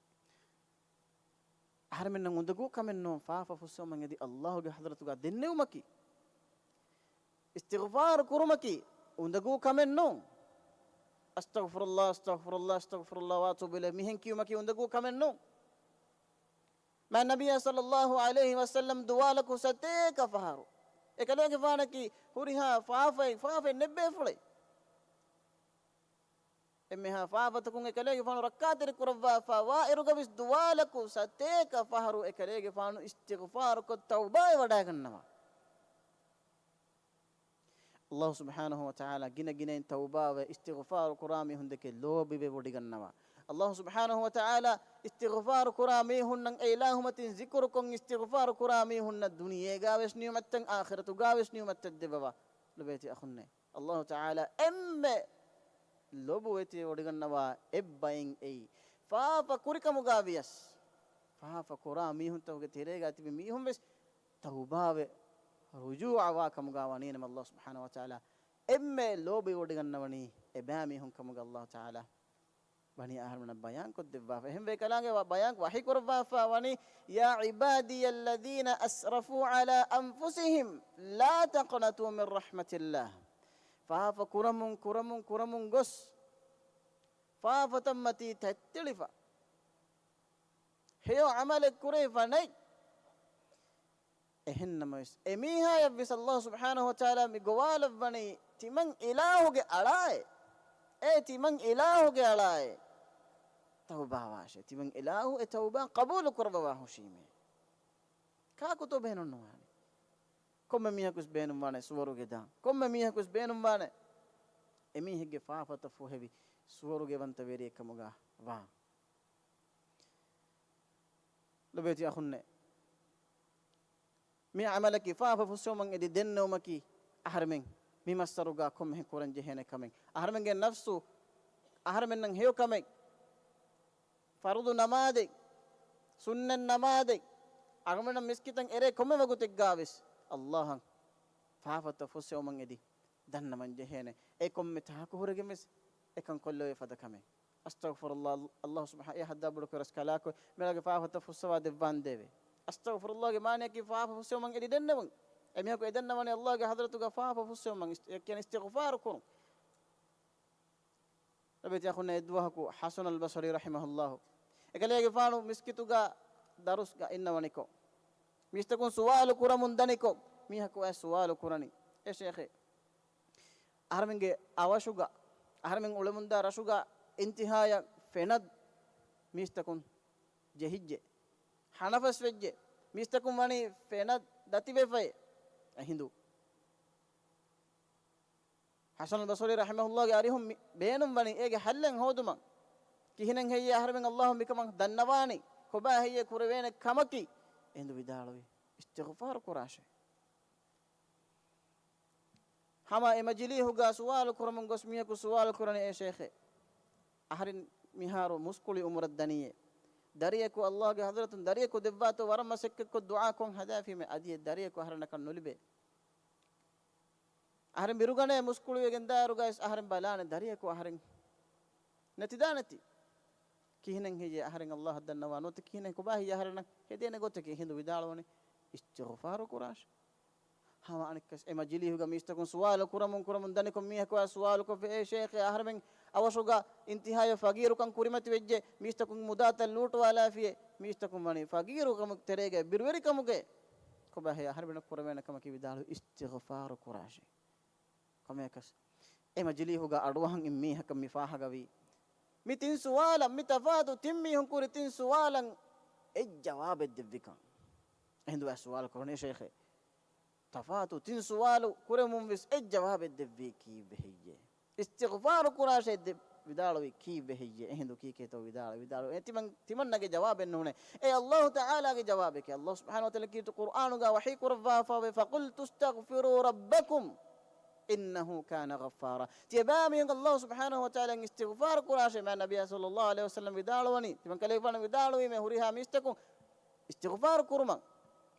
އަހަރެމެންނަށް އުނދަގޫ ކަމެއް ނޫން ފާފަ ފުއްސެވުމަށް އެދި ﷲ ގެ ޙަޟްރަތުގަ ދެންނެވުމަކީ. އިސްތިޣްފާރު ކުރުމަކީ އުނދަގޫ ކަމެއް ނޫން. "އަސްތަޣްފިރުﷲ، އަސްތަޣްފިރުﷲ، އަސްތަޣްފިރުﷲ ވައަތޫބު އިލައިހި" މިހެން ކިޔުމަކީ އުނދަގޫ ކަމެއް ނޫން. މާތް ނަބިއްޔާ ޞައްލައްލާހު ޢަލައިހި ވަސައްލަމް ދުވާލަކު ސަތޭކަ ފަހަރު އެކަލޭގެފާނަކީ ހުރިހާ ފާފައެއް، ފާފައެއް ނެއްބޭފުޅެއް. އެންމެހާ ފާފަތަކުން އެކަލޭގެފާނު ރައްކާތެރި ކުރައްވާފާ ވާއިރުގަވެސް ދުވާލަކު ސަތޭކަ ފަހަރު އެކަލޭގެފާނު އިސްތިޣުފާރުކޮށް ތައުބާވެ ވަޑައިގަންނަވާ. ﷲ ސުބްޙާނަހޫ ވަތަޢާލާ ގިނަ ގިނައިން ތައުބާވެ އިސްތިޣުފާރު ކުރާ މީހުންދެކެ ލޯބިވެ ވޮޑިގަންނަވާ. ﷲ ސުބްޙާނަހޫ ވަތަޢާލާ އިސްތިޣުފާރު ކުރާ މީހުންނަށް އެ އިލާހުމަތިން ޒިކުރުކޮށް އިސްތިޣުފާރު ކުރާ މީހުންނަށް ދުނިޔޭގާވެސް ނިޢުމަތްތައް އާޚިރަތުގާވެސް ނިޢުމަތްތައް ދެއްވަވާ. ލޮބޭތި އަޚުންނޭ، ﷲ ތަޢާލާ އެންމެ ލޮބުވެތި ވޮޑިގަންނަވާ އެއްބައިން އެއީ، ފާފަ ކުރިކަމުގާ ވިޔަސް، ފާފަ ކުރާ މީހުންތަކުގެ ތެރޭގާ ތިބި މީހުން ވެސް ތައުބާވެ ރުޖޫޢަވާ ކަމުގާ ވަނީނަމަ، ﷲ ސުބްޙާނަހޫ ވަތަޢާލާ އެންމެ ލޯބިވޮޑިގަންނަވަނީ އެބައިމީހުން ކަމުގަ ﷲ ތަޢާލާ ވަނީ އަހަރުމެންނަށް ބަޔާންކޮށްދެއްވާފަ. އެހެންވެ ކަލާނގެ ވަ-، ބަޔާން ވަޙީ ކުރައްވާފަ ވަނީ، يا عبادي الذين أسرفوا على أنفسهم لا تقنطوا من رحمة الله. ފާފަ ކުރަމުން، ކުރަމުން، ކުރަމުން ގޮސް، ފާފަތައްމަތީ ތެތްތެޅިފަ، ހެޔޮ ޢަމަލެއް ކުރެވިފަ ނެތް. އެހެންނަމަވެސް، އެމީހާޔަށްވެސް ﷲ ސުބްޙާނަހޫ ވަތަޢާލާ މި ގޮވާލައްވަނީ ތިމަން އިލާހުގެ އަޅާއޭ. އޭ ތިމަން އިލާހުގެ އަޅާއޭ. ތައުބާވާށޭ. ތިމަން އިލާހު އެ ތައުބާ ޤަބޫލު ކުރައްވަވާ ހުށީމޭ. ކާކުތޯ ބޭނުންނުވާނެ؟ ކޮންމެ މީހަކުވެސް ބޭނުންވާނެ ސުވަރުގެ ދާން. ކޮންމެ މީހަކުވެސް ބޭނުންވާނެ އެމީހެއްގެ ފާފަތައް ފުހެވި ސުވަރުގެވަންތަ ވެރިއެއް ކަމުގަ ވާން. ލޮބޭތި އަޚުންނޭ، މި ޢަމަލަކީ ފާފަ ފުއްސެވުމަށް އެދި ދެންނެވުމަކީ އަހަރެމެން މި މައްސަރުގަ ކޮންމެހެން ކުރަން ޖެހޭނެ ކަމެއް. އަހަރެމެންގެ ނަފްސު އަހަރެމެންނަށް ހެޔޮ ކަމެއް، ފަރުޟު ނަމާދެއް، ސުންނަތް ނަމާދެއް، އަހަރެމެންނަށް މިސްކިތަށް އެރޭ ކޮންމެ ވަގުތެއްގަވެސް ﷲ އަށް ފާފަތައް ފުއްސެވުމަށް އެދި ދަންނަވަން ޖެހޭނެ. އެ ކޮންމެ ތަހަކު ހުރެގެން ވެސް އެކަން ކޮށްލެވޭ ފަދަ ކަމެއް. އަސްތަޣްފިރުﷲ، ﷲ ސުބްޙާ-، އެ ޙައްދާ ބޮޑުކޮށް ރަސްކަލާކޮ، މިއަޅާގެ ފާފަތައް ފުއްސަވާ ދެއްވާނދޭވެ. އަސްތަޣްފިރުﷲގެ މާނަޔަކީ ފާފަ ފުއްސެވުމަށް އެދި ދެންނެވުން. އެމީހަކު އެ ދަންނަވަނީ ﷲގެ ޙަޟްރަތުގަ ފާފަ ފުއްސެވުމަށް އިސް-، އެ ކިޔަނީ އިސްތިޣްފާރު ކުރުން. ލޮބޭތި އަޚުންނޭ، އެއްދުވަހަކު ޙަސަނުލް ބަޞްރީ ރަޙިމަހުﷲ އެކަލޭގެފާނު މިސްކިތުގަ ދަރުސްގަ އިންނަވަނިކޮށް، މީސްތަކުން ސުވާލު ކުރަމުން ދަނިކޮށް، މީހަކު އައި ސުވާލު ކުރަނީ، އޭ ޝޭޚޭ، އަހަރެމެންގެ އަވަށުގަ، އަހަރެމެން އުޅެމުންދާ ރަށުގަ އިންތިހާޔަށް ފެނަށް މީސްތަކުން ޖެހިއްޖެ، ހަނަފަސް ވެއްޖެ، މީސްތަކުން ވަނީ ފެނަށް ދަތިވެފައި އެހިނދު. ޙަސަނުލް ބަޞްރީ ރަޙިމަހުﷲގެ އަރިހުން މި ބޭނުން ވަނީ އޭގެ ޙައްލެއް ހޯދުމަށް. ކިހިނެއް ހެއްޔޭ އަހަރެމެން ﷲ މިކަމަށް ދަންނަވާނީ؟ ކޮބާ ހެއްޔޭ ކުރެވޭނެ ކަމަކީ؟ އެހިނދު ވިދާޅުވީ، އިސްތިޣްފާރު ކުރާށޭ. ހަމަ އެ މަޖިލީހުގަ ސުވާލު ކުރަމުން ގޮސް މީހަކު ސުވާލު ކުރަނީ، އޭ ޝޭޚޭ، އަހަރެން މިހާރު މުސްކުޅި އުމުރަށް ދަނީއޭ. ދަރިޔަކު ﷲގެ ޙަޟްރަތުން ދަރިޔަކު ދެއްވާތޯ ވަރަށް މަސައްކަތްކޮށް ދުޢާ ކޮށް ހަދާފީމޭ، އަދި އެ ދަރިޔަކު އަހަރެންނަކަށް ނުލިބޭ. އަހަރެން ބިރުގަނޭ މުސްކުޅިވެގެން ދާއިރުގައި އަހަރެން ބަލާނެ ދަރިޔަކު އަހަރެން ނެތިދާނެތީ. ކިހިނެއް ހެއްޔޭ އަހަރެން ﷲ އަށް ދަންނަވާ ނުވަތަ ކިހިނެއް ކޮބާ ހެއްޔޭ އަހަރެންނަށް ހެދޭނެ ގޮތަކީ؟ އެހިނދު ވިދާޅުވަނީ އިސްތިޣްފާރު ކުރާށޭ. ހަމަ އަނެއްކަސް އެ މަޖިލީހުގަ މީސްތަކުން ސުވާލު ކުރަމުން ކުރަމުން ދަނިކޮށް މީހަކު އައި ސުވާލުކޮށްފި، އޭ ޝޭޚޭ، އަހަރެމެން އަވަށުގަ އިންތިހާޔަށް ފަގީރުކަން ކުރިމަތިވެއްޖެ، މީސްތަކުން މުދާތައް ލޫޓުވާލާފިއޭ، މީސްތަކުން ވަނީ ފަގީރުކަމުގެ ތެރޭގައި ބިރުވެރިކަމުގައި. ކޮބާ ހެއްޔޭ އަހަރެމެންނަށް ކުރެވޭނެ ކަމަކީ؟ ވިދާޅުވި އިސްތިޣްފާރު ކުރާށޭ. ކޮމެކަސް އެ މަޖިލީހުގަ އަޑުއަހަން އިން މީހަކަށް މި ފާހަގަވީ، މި ތިން ސުވާލަށް، މި ތަފާތު ތިން މީހުން ކުރި ތިން ސުވާލަށް އެއް ޖަވާބެއް ދެއްވިކަން. އެހިނދު އައި ސުވާލު ކުރަނީ، ޝޭޚޭ، ތަފާތު ތިން ސުވާލު ކުރެމުން ވެސް އެއް ޖަވާބެއް ދެއްވީ ކީއްވެ ހެއްޔޭ؟ އިސްތިޣްފާރު ކުރާށޭ ދެ-، ވިދާޅުވީ ކީއްވެ ހެއްޔޭ؟ އެހިނދު ކީކޭތޯ ވިދާޅު، ވިދާޅު. އެ ތިމަން-، ތިމަންނަގެ ޖަވާބެއް ނޫނޭ. އެ ﷲ ތަޢާލާގެ ޖަވާބެކޭ. ﷲ ސުބްޙާނަހޫ ވަތަޢާލާ ކީރިތި ޤުރްއާނުގަ ވަޙީ ކުރައްވާފަވޭ، فَقُلْتُ اسْتَغْفِرُوا رَبَّكُمْ إِنَّهُ كَانَ غَفَّارًا. ތިޔަބައިމީހުން ﷲ ސުބްޙާނަހޫ ވަތަޢާލާއަށް އިސްތިޣްފާރު ކުރާށޭ. މާތް ނަބިއްޔާ ޞައްލައްލާހު ޢަލައިހި ވަސައްލަމް ވިދާޅުވަނީ، ތިމަން ކަލޭގެފާނު ވިދާޅުވީމޭ ހުރިހާ މީސްތަކުން އިސްތިޣްފާރު ކުރުމަށް.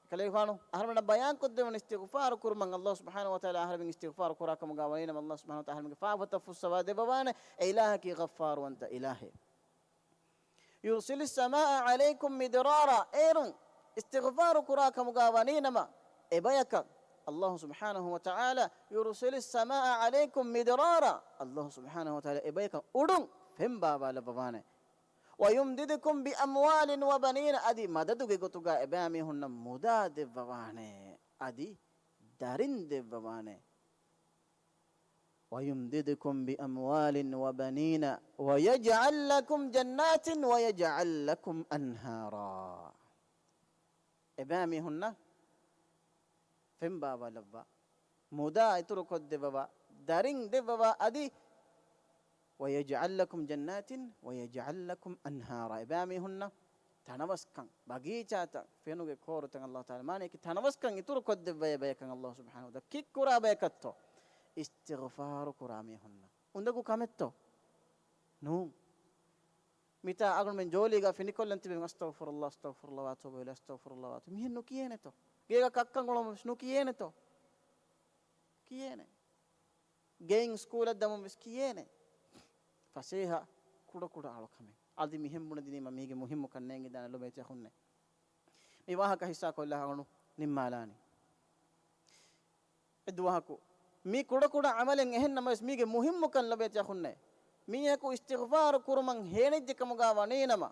ކަލޭގެފާނު އަހަރެމެންނަށް ބަޔާންކޮށްދެވުނީ އިސްތިޣްފާރު ކުރުމަށް. ﷲ ސުބްޙާނަހޫ ވަތަޢާލާ އަހަރެމެން އިސްތިޣްފާރު ކުރާ ކަމުގަ ވަނީނަމަ، ﷲ ސުބްޙާނަހޫ ވަތަޢާލާ އަހަރެމެންގެ ފާފަތައް ފުއްސަވާ ދެއްވަވާނެ. އެ އިލާހަކީ ޣައްފާރުވަންތަ އިލާހެއް. يُرْسِلِ السَّمَاءَ عَلَيْكُمْ مِدْرَارًا. އޭރުން އިސްތިޣްފާރު ކުރާ ކަމުގަ ވަނީނަމަ، އެބަޔަކަށް ﷲ ސުބްޙާނަހޫ ވަތަޢާލާ، يُرْسِلِ السَّمَاءَ عَلَيْكُمْ مِدْرَارًا، ﷲ ސުބްޙާނަހޫ ވަތަޢާލާ އެބަޔަކަށް އުޑުން ފެން ބާވާލައްވަވާނެ. وَيُمْدِدْكُمْ بِأَمْوَالٍ وَبَنِينَ، އަދި މަދަދުގެ ގޮތުގަ އެބައިމީހުންނަށް މުދާ ދެއްވަވާނެ، އަދި ދަރިން ދެއްވަވާނެ. وَيُمْدِدْكُمْ بِأَمْوَالٍ وَبَنِينَ وَيَجْعَلْ لَكُمْ جَنَّاتٍ وَيَجْعَلْ لَكُمْ أَنْهَارًا. އެބައިމީހުންނަށް ފެންބާވާލައްވާ، މުދާ އިތުރުކޮށްދެއްވަވާ، ދަރިން ދެއްވަވާ، އަދި وَيَجْعَلْ لَكُمْ جَنَّاتٍ وَيَجْعَلْ لَكُمْ أَنْهَارًا. އެބައިމީހުންނަށް ތަނަވަސްކަން، ބަގީޗާތައް، ފެނުގެ ކޯރުތައް އައްލާހު ތަޢާލާ މާނަޔަކީ ތަނަވަސްކަން އިތުރުކޮށްދެއްވައޭ ބަޔަކަށް އައްލާހު ސުބްޙާނަހޫ ވަތަޢާލާ ކިއްކުރާ ބަޔަކަށްތޯ؟ އިސްތިޣްފާރު ކުރާ މީހުންނަށް. އުނދަގޫ ކަމެއްތޯ؟ ނޫން. މިތާ އަޅުގަނޑުމެން ޖޯލީގަ ފިނިކޮށްލަން ތިބެން، "أَسْتَغْفِرُ اللَّهَ، أَسْتَغْفِرُ اللَّهَ، وَأَتُوبُ إِلَيْهِ، أَسْتَغْفِرُ اللَّهَ، وَأَتُوبُ." މިހެން ނުކިޔޭނެތޯ؟ ގޭގަ ކައްކަން އުޅުމުން ވެސް ނުކިޔޭނެތޯ؟ ކިޔޭނެ. ގެއިން ސްކޫލަށް ދަމުން ވެސް ކިޔޭނެ. ފަސޭހަ ކުޑަކުޑަ އަޅުކަމެއް. އަދި މިހެން ބުނެދިނީމަ މީގެ މުހިއްމުކަން ނޭނގިދާނެ ލޮބޭތި އަޚުންނޭ. މި ވާހަކަ ހިއްސާކޮށްލާ ހަގަނޑު ނިންމާލާނީ. އެއްދުވަހަކު މި ކުޑަކުޑަ ޢަމަލެއް އެހެން ނަމަވެސް މީގެ މުހިއްމުކަން ލޮބޭތި އަޚުންނޭ. މީހަކު އިސްތިޣްފާރު ކުރުމަށް ހޭނެއްޖެ ކަމުގަ ވަނީނަމަ،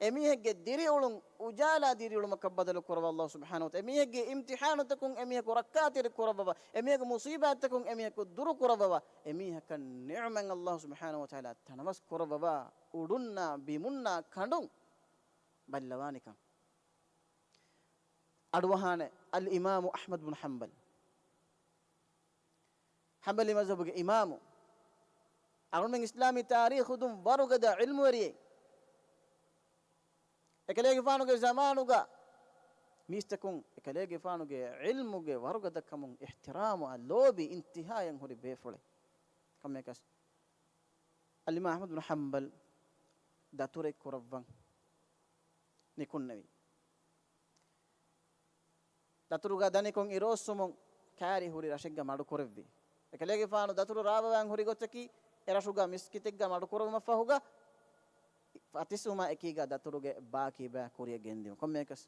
އެމީހެއްގެ ދިރިއުޅުން އުޖާލާ ދިރިއުޅުމަކަށް ބަދަލު ކުރަވަ އައްލާހު ސުބްޙާނަހޫ ވަތަޢާލާ އެމީހެއްގެ އިމްތިޙާނުތަކުން އެމީހަކު ރައްކާތެރި ކުރައްވަވަ، އެމީހަކު މުޞީބާތްތަކުން އެމީހަކު ދުރު ކުރައްވަވަ، އެމީހަކަށް ނިޢުމަތް އައްލާހު ސުބްޙާނަހޫ ވަތަޢާލާ ތަނަވަސް ކުރައްވަވާ، އުޑުންނާ ބިމުންނާ ކަނޑުން ބައްލަވާނެކަން. އަޑުއަހާނެ އަލްއިމާމު އަޙްމަދު ބުނު ޙަންބަލް، ޙަންބަލީ މަޒްހަބުގެ އިމާމު، އަޅުމެން އިސްލާމީ ތާރީޚު ދުން ވަރުގަދަ ޢިލްމުވެރިއެއް. އެކަލޭގެފާނުގެ ޒަމާނުގަ މީސްތަކުން އެކަލޭގެފާނުގެ ޢިލްމުގެ ވަރުގަދަކަމުން އިޙްތިރާމުއާ ލޯބި އިންތިހާޔަށް ހުރި ބޭފުޅެއް. ކޮންމެއަކަސް އަލްއިމާމު އަޙްމަދު ބުނު ޙަންބަލް ދަތުރެއް ކުރައްވަން ނިކުންނެވި. ދަތުރުގަ ދަނިކޮށް އިރުއޮއްސުމުން ކާރި ހުރި ރަށެއްގަ މަޑުކުރެއްވި. އެކަލޭގެފާނު ދަތުރު ރާވަވާން ހުރި ގޮތަކީ އެ ރަށުގަ މިސްކިތެއްގަ މަޑުކުރެވުމަށްފަހުގަ ފަތިސްވުމާ އެކީގަ ދަތުރުގެ ބާކީ ބަޔަށް ކުރިއަށް ގެންދިއުން. ކޮންމެއަކަސް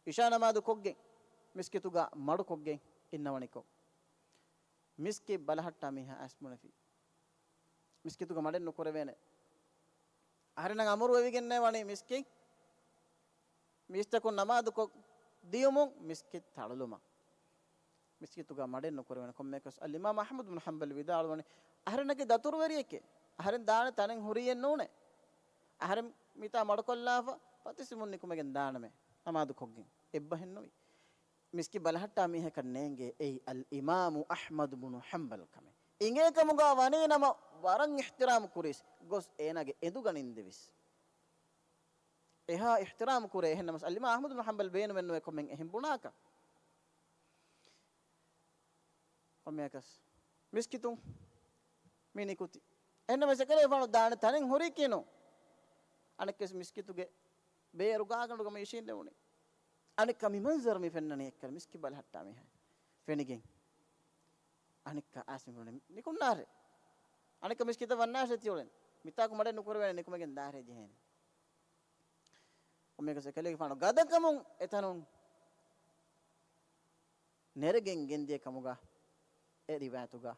އިޝާ ނަމާދު ކޮށްގެން މިސްކިތުގަ މަޑުކޮށްގެން އިންނަވަނިކޮށް، މިސްކިތް ބަލަހައްޓާ މީހާ އައިސް ބުނެފި. މިސްކިތުގަ މަޑެއް ނުކުރެވޭނެ. އަހަރެންނަށް އަމުރު ވެވިގެންނޭ ވަނީ މިސްކިތް، މީސްތަކުން ނަމާދުކޮށް ދިޔުމުން މިސްކިތް ތަޅުލުމަށް. މިސްކިތުގަ މަޑެއް ނުކުރެވޭނެ. ކޮންމެއަކަސް އަލްއިމާމު އަޙްމަދު ބުނު ޙަންބަލް ވިދާޅުވަނީ، އަހަރެންނަކީ ދަތުރުވެރިއެކޭ. އަހަރެން ދާނެ ތަނެއް ހުރީއެއް ނޫނޭ. އަހަރެން މިތާ މަޑުކޮށްލާފަ ފަތިސްވުމުން ނިކުމެގެން ދާނަމޭ ނަމާދުކޮށްގެން. އެއްބަހެއް ނުވި. މިސްކިތް ބަލަހައްޓާ މީހަކަށް ނޭނގޭ އެއީ އަލްއިމާމު އަޙްމަދު ބުނު ޙަންބަލް ކަމެއް. އިނގޭ ކަމުގަ ވަނީ ނަމަ ވަރަށް އިޙްތިރާމް ކުރީސް ގޮސް އޭނާގެ އެނދުގަ ނިންދެވީސް. އެހާ އިޙްތިރާމް ކުރޭ. އެހެން ނަމަސް އަލްއިމާމު އަޙްމަދު ބުނު ޙަންބަލް ބޭނުމެއް ނުވޭ ކޮންމެ އެހެން ބުނާކަށް. ކޮންމެއަކަސް މިސްކިތުން މި ނިކުތީ. އެހެންނަމަ އެކަލޭގެފާނު ދާނެ ތަނެއް ހުރީކީ ނޫން. އަނެއްކަސް މިސްކިތުގެ ބޭރު ގާގަނޑުގަ މި އިށީނދެވުނީ. އަނެއްކާ މި މަންޒަރު މި ފެންނަނީ އެއްކަލަ މިސްކިތް ބަލަހައްޓާ މީހާ ފެނިގެން. އަނެއްކާ އާސިމް ނިކުންނާށޭ. އަނެއްކާ މިސްކިތަށް ވަންނާށޭ ތިއުޅެން. މިތާކު މަޑެއް ނުކުރެވޭނެ ނިކުމެގެން ދާށޭ ޖެހޭނެ. ކޮންމެއަކަސް އެކަލޭގެފާނު ގަދަކަމުން އެތަނުން ނެރެގެން ގެންދިޔަ ކަމުގަ އެ ރިވާޔަތުގަ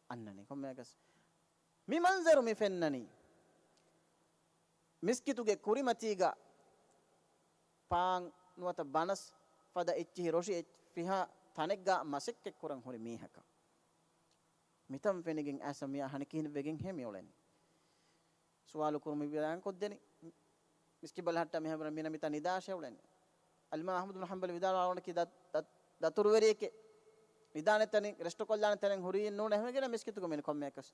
އަންނަނީ. ކޮންމެއަކަސް މި މަންޒަރު މި ފެންނަނީ، މިސްކިތުގެ ކުރިމަތީގަ ޕާން ނުވަތަ ބަނަސް ފަދަ އެއްޗިހި ރޮށި އެއް ފިހާ ތަނެއްގަ މަސައްކަތްކުރަން ހުރި މީހަކަށް. މިތަން ފެނިގެން އައިސް މިއާ ހަނިކިހިނެއް ވެގެންހޭ މިއުޅެނީ. ސުވާލު ކުރުމުން ބަޔާންކޮށްދެނީ، މިސްކިތް ބަލަހައްޓާ މީހާ މިނަ މިތާ ނިދާށޭ އުޅެނީ. އަލްއިމާމު އަޙްމަދު ބުނު ޙަންބަލް ވިދާޅުވާ އަޅުގަނޑަކީ ދަ-، ދަ-، ދަތުރުވެރިއެކޭ. ނިދާނެ ތަނެއް، ރެސްޓު ކޮށްލާނެ ތަނެއް ހުރީއެއް ނޫނޭ. އެހެންވެގެން މިސްކިތުގަ މި ކޮންމެއަކަސް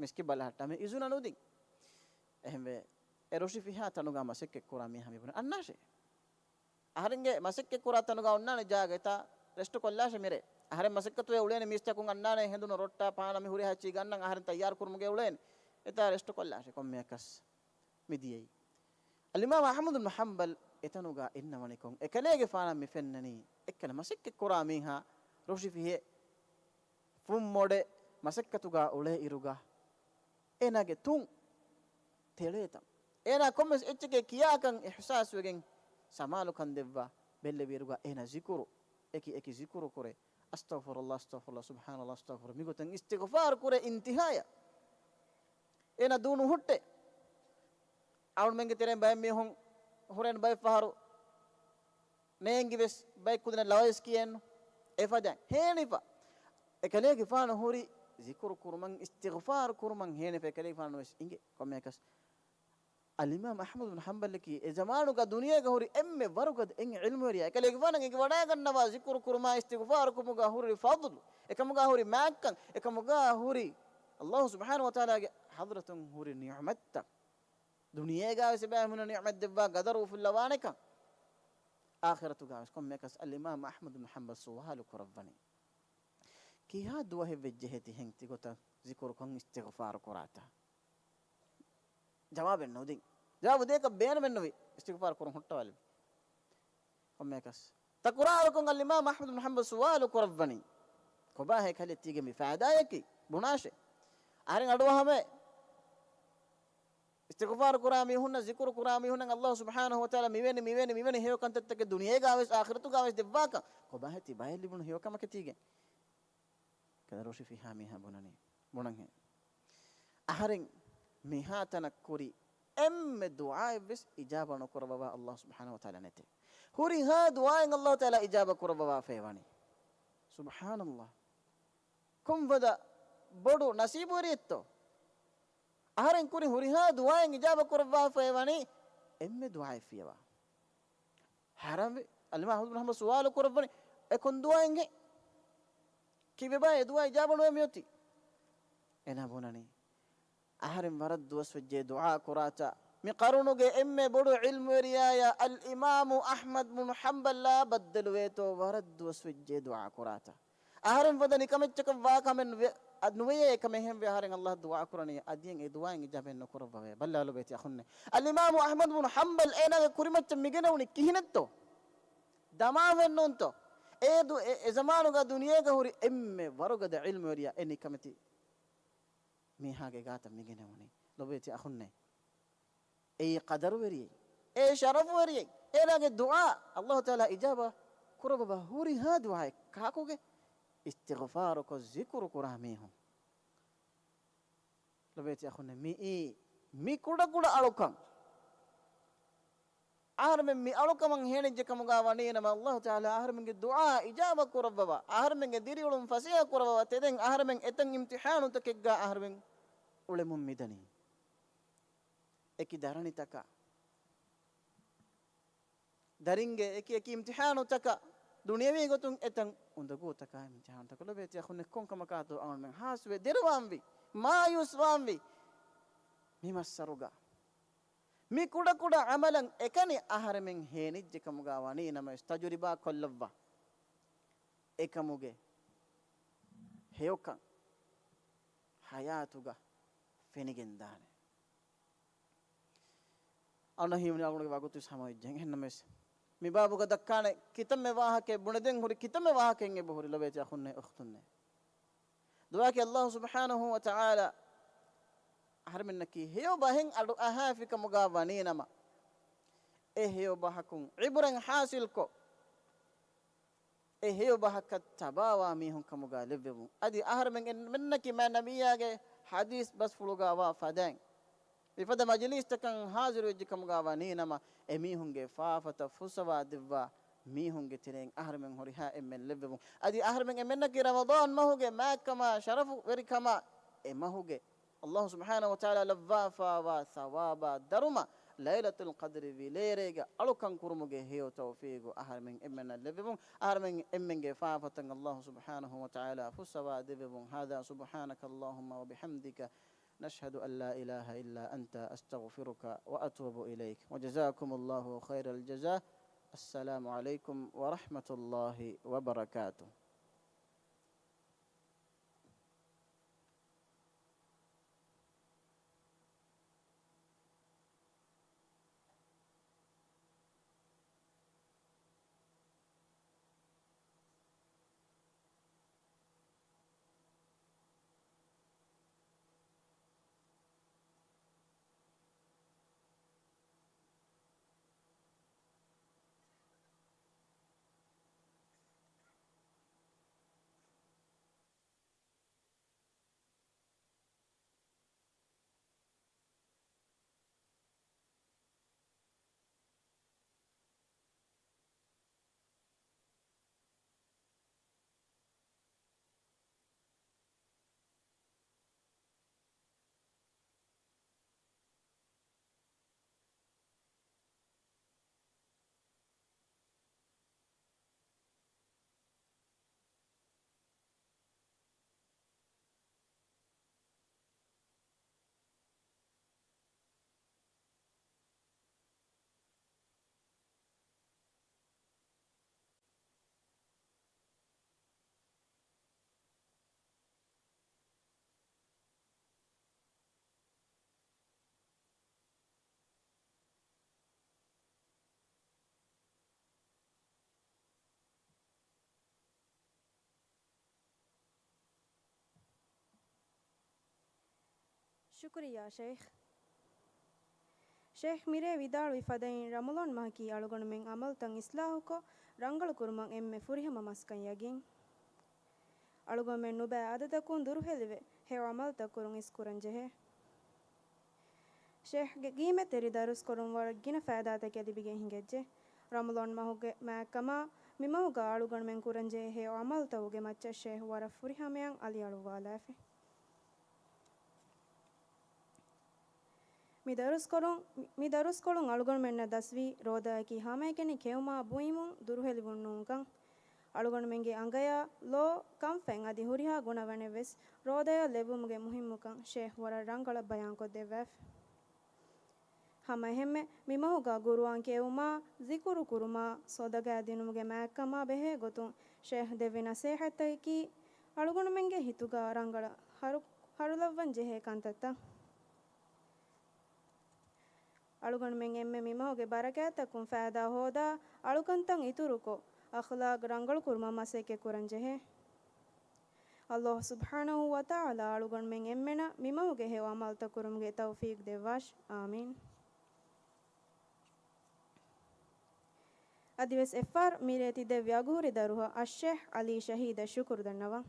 މިސްކިތް ބަލަހައްޓާ މި އިޒުނަ ނުދިން. އެހެންވެ، އެ ރޮށި ފިހާ ތަނުގަ މަސައްކަތްކުރާ މީހާ މި ބުނަން އަންނާށޭ. އަހަރެންގެ މަސައްކަތްކުރާ ތަނުގަ އޮންނާނެ ޖާގަ އެތާ ރެސްޓު ކޮށްލާށޭ މިރޭ. އަހަރެން މަސައްކަތުވެ އުޅޭނެ މީސްތަކުން އަންނާނެ ހެނދުނު ރޮއްޓާ ޕާނަ މި ހުރިހާ އެއްޗިހި ގަންނަން އަހަރެން ތައްޔާރު ކުރުމުގެ އުޅޭނެ. އެތާ ރެސްޓު ކޮށްލާށޭ ކޮންމެއަކަސް މި ދިޔައީ. އަލްއިމާމު އަޙްމަދު ބުނު ޙަންބަލް އެތަނުގަ އިންނަވަނިކޮށް އެކަލޭގެފާނަށް މި ފެންނަނީ އެއްކަލަ މަސައްކަތްކުރާ މީހާ ރޮށި ފިހެ ފުންމޮޑެ މަސައްކަތުގަ އުޅޭ އިރުގަ އޭނާގެ ތުން ތެޅޭތަން. އޭނާ ކޮންމެސް އެއްޗެކޭ ކިޔާކަން އިޙްސާސްވެގެން ސަމާލުކަން ދެއްވާ ބެއްލެވިއިރުގަ އޭނާ ޒިކުރު، އެކި އެކި ޒިކުރު ކުރޭ، އަސްތަޣްފިރުﷲ، އަސްތަޣްފިރުﷲ، ސުބްޙާނަﷲ، އަސްތަޣްފިރު، މިގޮތަށް އިސްތިޣްފާރު ކުރޭ އިންތިހާޔަށް. އޭނާ ދޫ ނުހުއްޓޭ. އަޅުމެންގެ ތެރެއިން ބައެއް މީހުން ހުރެން ބައެއް ފަހަރު ނޭނގި ވެސް ބައެއް ކުދިންނަށް ލަވަޔަސް ކިޔެއްނު. އެފަދައިން ހޭނިފަ. އެކަލޭގެފާނު ހުރި ޒިކުރު ކުރުމަށް، އިސްތިޣުފާރު ކުރުމަށް ހޭނިފަ. އެކަލޭގެފާނު ވެސް އިނގޭ ކޮންމެއަކަސް. އަލްއިމާމް އަޙްމަދު ބިން ޙަންބަލަކީ އެ ޒަމާނުގަ ދުނިޔޭގަ ހުރި އެންމެ ވަރުގަދަ އެންމެ ޢިލްމުވެރިޔާ. އެކަލޭގެފާނަށް އެނގިވަޑައިގަންނަވާ ޒިކުރު ކުރުމާ، އިސްތިޣުފާރު ކުރުމުގަ ހުރި ފަޟްލު، އެކަމުގަ ހުރި މާތްކަން، އެކަމުގަ ހުރި ﷲ ސުބްޙާނަހޫ ވަތަޢާލާގެ ޙަޟްރަތުން ހުރި ނިޢުމަތްތައް. ދުނިޔޭގަވެސް އެބައިމީހުންނަށް ނިޢުމަތް ދެއްވާ ގަދަރު އުފުއްލަވާނެކަން. އާޚިރަތުގަވެސް ކޮންމެއަކަސް އަލްއިމާމް އަޙްމަދު ބިން ޙަންބަލް ސުވާލު ކުރައްވަނީ، ކިހާ ދުވަހެއް ވެއްޖެހޭ ތިހެން ތިގޮތަށް ޒިކުރުކޮށް އިސްތިޣުފާރު ކުރާތާ؟ ޖަވާބެއް ނުދިން. ޖަވާބު ދޭކަށް ބޭނުމެއް ނުވި. އިސްތިޣުފާރު ކުރުން ހުއްޓަވާލި. ކޮންމެއަކަސް ތަކުރާރުކޮށް އަލްއިމާމް އަޙްމަދު ބިން ޙަންބަލް ސުވާލު ކުރައްވަނީ، ކޮބާހޭ ކަލޭ ތީގެ މި ފައިދާއަކީ؟ ބުނާށޭ. އަހަރެން އަޑުއަހަމޭ. އިސްތިޣުފާރު ކުރާ މީހުންނަށް، ޒިކުރު ކުރާ މީހުންނަށް ﷲ ސުބްޙާނަހޫ ވަތަޢާލާ މިވެނި، މިވެނި، މިވެނި ހެޔޮ ކަންތައްތަކެއް ދުނިޔޭގަވެސް އާޚިރަތުގަވެސް ދެއްވާކަން ކޮބާހޭ ތިބާއަށް ލިބުނު ހެޔޮ ކަމަކަށް ތީގެ؟ ކަދަރު ފިހާ މީހާ ބުނަނީ. ބުނަންހޭ. އަހަރެން މިހާތަނަށް ކުރި އެންމެ ދުޢާއެއްވެސް އިޖާބަ ނުކުރައްވަވާ ﷲ ސުބްޙާނަހޫ ވަތަޢާލާ ނެތޭ. ހުރިހާ ދުޢާއެއް ﷲ ތަޢާލާ އިޖާބަ ކުރައްވަވާފައި ވަނީ. ސުބްޙާނަﷲ. ކޮންފަދަ ބޮޑު ނަސީބުވެރިއެއްތޯ؟ އަހަރެން ކުރި ހުރިހާ ދުޢާއެއް އިޖާބަ ކުރައްވާފައި ވަނީ އެންމެ ދުޢާއެއް ފިޔަވާ. ހައިރާންވި އަލްއިމާމް އަޙްމަދު ބިން ޙަންބަލް ސުވާލު ކުރައްވަނީ، އެ ކޮން ދުޢާއެއްހޭ؟ ކީއްވެބާ އެ ދުޢާ އިޖާބަ ނުވޭ މިއޮތީ؟ އޭނާ ބުނަނީ، އަހަރެން ވަރަށް ދުވަސްވެއްޖެ ދުޢާ ކުރާތާ، މި ޤަރުނުގެ އެންމެ ބޮޑު ޢިލްމުވެރިޔާޔާ އަލްއިމާމު އަޙްމަދު ބިން ޙަންބަލްއާ ބައްދަލުވޭތޯ، ވަރަށް ދުވަސްވެއްޖެ ދުޢާ ކުރާތާ. އަހަރެން ފަދަ ނިކަމެއްޗަކަށް ވާ ކަމެއް ނުވެ-، އަ، ނުވެޔޭ. އެކަމެއް ހެންވެ އަހަރެން ﷲ އަށް ދުޢާ ކުރަނީ، އަދިއެއް އެ ދުޢާއެއް އިޖާބައެއް ނުކުރައްވަވޭ. ބައްލާލުބޭތި އަޚުންނޭ. އަލްއިމާމު އަޙްމަދު ބިން ޙަންބަލް އޭނާގެ ކުރިމައްޗަށް މިގެނެވުނީ ކިހިނެއްތޯ؟ ދަމާފައެއްނޫންތޯ؟ އެ ދު-، އެ، އެ ޒަމާނުގަ ދުނިޔޭގަ ހުރި އެންމެ ވަރުގަދަ ޢިލްމުވެރިޔާ އެ ނިކަމެތި މީހާގެ ގާތަށް މިގެނެވުނީ. ލޮބުވެތި އަޚުންނޭ. އެއީ ޤަދަރުވެރިއެއް، އެއީ ޝަރަފުވެރިއެއް. އޭނާގެ ދުޢާ ﷲ ތަޢާލާ އިޖާބަ ކުރައްވަވާ ހުރިހާ ދުޢާއެއް. ކާކުގެ؟ އިސްތިޣުފާރުކޮށް ޒިކުރު ކުރާ މީހުން. ލޮބުވެތި އަޚުންނޭ، މިއީ މި ކުޑަކުޑަ އަޅުކަން. އަހަރެމެން މި އަޅުކަމަށް ހޭނިއްޖެ ކަމުގަ ވަނީނަމަ، ﷲ ތަޢާލާ އަހަރެމެންގެ ދުޢާ އިޖާބަ ކުރައްވަވާ، އަހަރެމެންގެ ދިރިއުޅުން ފަސޭހަ ކުރައްވަވާ، ތެދެއް އަހަރެމެން އެތައް އިމްތިޙާނުތަކެއްގަ އަހަރެމެން އުޅެމުން މިދަނީ. އެކި ދަރަނިތަކަށް، ދަރިންގެ އެކި އެކި އިމްތިޙާނުތަކަށް، ދުނިޔަވީ ގޮތުން އެތައް އުނދަގޫތަކާ އިމްތިޙާނުތަކަށް. ލޮބުވެތި އަޚުންނޭ، ކޮންކަމަކާތޯ އަޅުމެން ހާސްވެ ދެރަވާންވީ، މާޔޫސްވާންވީ މި މައްސަރުގަ؟ މި ކުޑަކުޑަ ޢަމަލަށް އެކަނި އަހަރެމެން ހޭނިއްޖެ ކަމުގަ ވަނީނަމަވެސް، ތަޖުރިބާ ކޮށްލައްވާ. އެކަމުގެ ހެޔޮކަން ޙަޔާތުގަ ފެނިގެންދާނެ. އަންނަ ހީވަނީ އަޅުގަނޑުގެ ވަގުތުވެސް ހަމަވެއްޖެ. އެހެންނަމަވެސް، މި ބާބުގަ ދައްކާނެ ކިތަންމެ ވާހަކައެއް ބުނެދޭން ހުރި، ކިތަންމެ ވާހަކައެއް އެބަހުރި. ލޮބުވެތި އަޚުންނޭ އުޚްތުންނޭ، ދުޢާއަކީ ﷲ ސުބްޙާނަހޫ ވަތަޢާލާ އަހަރެމެންނަކީ ހެޔޮ ބަހެއް އަޑު އަހާފި ކަމުގަ ވަނީނަމަ، އެ ހެޔޮ ބަހަކުން ޢިބްރަތް ޙާޞިލްކޮށް، އެ ހެޔޮ ބަހަކަށް ތަބާވާ މީހުން ކަމުގަ ލެއްވެވުން. އަދި އަހަރެމެން އެންމެންނަކީ މާތް ނަބިއްޔާގެ ޙަދީޘް ބަސްފުޅުގަ ވާ ފަދައިން، މިފަދަ މަޖިލީސްތަކަށް ޙާޟިރުވެއްޖެ ކަމުގަ ވަނީނަމަ، އެމީހުންގެ ފާފަތައް ފުއްސަވާ ދެއްވާ މީހުންގެ ތެރެއިން އަހަރެމެން ހުރިހާ އެންމެން ލެއްވެވުން. އަދި އަހަރެމެން އެންމެންނަކީ ރަމަޟާން މަހުގެ މާތްކަމާ، ޝަރަފުވެރިކަމާ، އެ މަހުގެ ﷲ ސުބްޙާނަހޫ ވަތަޢާލާ ލައްވާފައިވާ ޘަވާބާ ދަރުމަ، ލައިލަތުލް ޤަދްރި ވިލޭރޭގަ އަޅުކަން ކުރުމުގެ ހެޔޮ ތައުފީގު އަހަރެމެން އެންމެންނަށް ލެއްވެވުން. އަހަރެމެން އެންމެންގެ ފާފަތައް ﷲ ސުބްޙާނަހޫ ވަތަޢާލާ ފުއްސަވާ ދެއްވެވުން. هذا، سبحانك اللهم وبحمدك، نشهد أن لا إله إلا أنت، أستغفرك وأتوب إليك، وجزاكم الله خير الجزاء. السلام عليكم ورحمة الله وبركاته. ޝުކުރިއްޔާ ޝައިޚް. ޝައިޚް މިރޭ ވިދާޅުވި ފަދައިން، ރަމަޟާން މަހަކީ އަޅުގަނޑުމެން ޢަމަލުތައް އިޞްލާޙުކޮށް، ރަނގަޅު ކުރުމަށް އެންމެ ފުރިހަމަ މަސްކަން ޔަގީން. އަޅުގަނޑުމެން ނުބައި އަދަދަކުން ދުރުހެލިވެ، ހެޔޮ ޢަމަލުތައް ކުރުން އިސްކުރަން ޖެހޭ. ޝައިޚްގެ ގިނަ ތެރި ދަރުސްކޮޅުން ވަރަށް ގިނަ ފައިދާތަކެއް ލިބިގެން ހިނގައްޖެ. ރަމަޟާން މަހުގެ މާތްކަމާ، މި މަހުގަ އަޅުގަނޑުމެން ކުރަންޖެހޭ ހެޔޮ ޢަމަލުތަކުގެ މައްޗަށް ޝައިޚް ވަރަށް ފުރިހަމަޔަށް އަލިއަޅުއްވާލާފި. މި ދަރުސްކޮޅުން، މި ދަރުސްކޮޅުން އަޅުގަނޑުމެންނަށް ދަސްވީ، ރޯދައަކީ ހަމައެކަނި ކެއުމާ ބުއިމުން ދުރުހެލިވުން ނޫންކަން. އަޅުގަނޑުމެންގެ އަނގަޔާ، ލޯ، ކަންފަތް އަދި ހުރިހާ ގުނަވަނެއް ވެސް ރޯދަޔަށް ލެއްވުމުގެ މުހިއްމުކަން ޝައިޚް ވަރަށް ރަނގަޅަށް ބަޔާންކޮށްދެއްވާފި. ހަމައެހެންމެ، މި މަހުގަ ޤުރުއާން ކިޔެވުމާ، ޒިކުރު ކުރުމާ، ޞަދަޤާތް ދިނުމުގެ މާތްކަމާ ބެހޭ ގޮތުން ޝައިޚް ދެއްވި ނަޞޭޙަތްތަކަކީ، އަޅުގަނޑުމެންގެ ހިތުގަ ރަނގަޅަށް ހަރު-، ހަރުލައްވަން ޖެހޭ ކަންތައްތައް. އަޅުގަނޑުމެން އެންމެ މި މަހުގެ ބަރަކާތްތަކުން ފައިދާ ހޯދާ، އަޅުކަންތައް އިތުރުކޮށް، އަޚްލާޤް ރަނގަޅުކުރުމަށް މަސައްކަތް ކުރަން ޖެހޭ. ﷲ ސުބްޙާނަހޫ ވަތަޢާލާ އަޅުގަނޑުމެން އެންމެނަށް މި މަހުގެ ހެޔޮ ޢަމަލުތައް ކުރުމުގެ ތައުފީޤް ދެއްވާށި. އާމީން. އަދިވެސް އެއްފަހަރު މިރޭ ތި ދެއްވި އަގުހުރި ދަރުހަށް އައްޝައިޚް ޢަލީ ޝަހީދަށް ޝުކުރު ދަންނަވަން.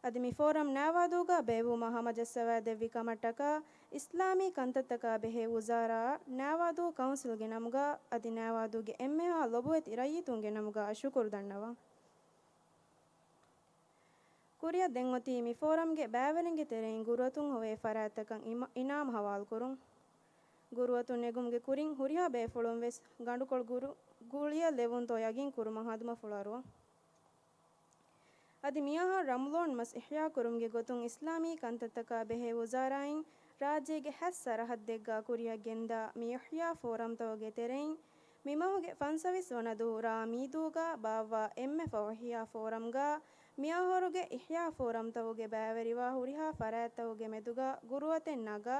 އަދި މި ފޯރަމް ނާވާދޫގަ ބޭއްވުމަށް ހަމަޖައްސަވާ ދެއްވި ކަމަށްޓަކާ، އިސްލާމީ ކަންތައްތަކާ ބެހޭ ވުޒާރާއަށް ނާވާދޫ ކައުންސިލްގެ ނަމުގަ އަދި ނާވާދޫގެ އެންމެހާ ލޮބުވެތި ރައްޔިތުންގެ ނަމުގަ ޝުކުރު ދަންނަވަން. ކުރިއަށް ދެން އޮތީ މި ފޯރަމްގެ ބައިވެރިންގެ ތެރެއިން ގުރުއަތުން ހޮވޭ ފަރާތްތަކަށް އިމަ-، އިނާމު ހަވާލުކުރުން. ގުރުއަތުން ނެގުމުގެ ކުރިން ހުރިހާ ބޭފުޅުން ވެސް ގަނޑުކޮޅު ގުރު-، ގުޅިއަށް ލެވުންތޯ ޔަގީން ކުރުމަށް ހަނދުމަފުޅު އަރުވަން. އަދި މިއަހަރު ރަމަޟާން މަސް އިޙްޔާ ކުރުމުގެ ގޮތުން އިސްލާމީ ކަންތައްތަކާ ބެހޭ ވުޒާރާއިން ރާއްޖޭގެ ހަތް ސަރަހައްދެއްގަ ކުރިއަށް ގެންދާ މި އިޙްޔާ ފޯރަމްތަކުގެ ތެރެއިން މި މަހުގެ ފަންސަވީސް ވަނަ ދުވަހު ރ. މީދޫގަ ބާއްވާ އެންމެ ފަހު އިޙްޔާ ފޯރަމްގަ މިއަހަރުގެ އިޙްޔާ ފޯރަމްތަކުގެ ބައިވެރިވާ ހުރިހާ ފަރާތްތަކުގެ މެދުގަ ގުރުއަތެއް ނަގާ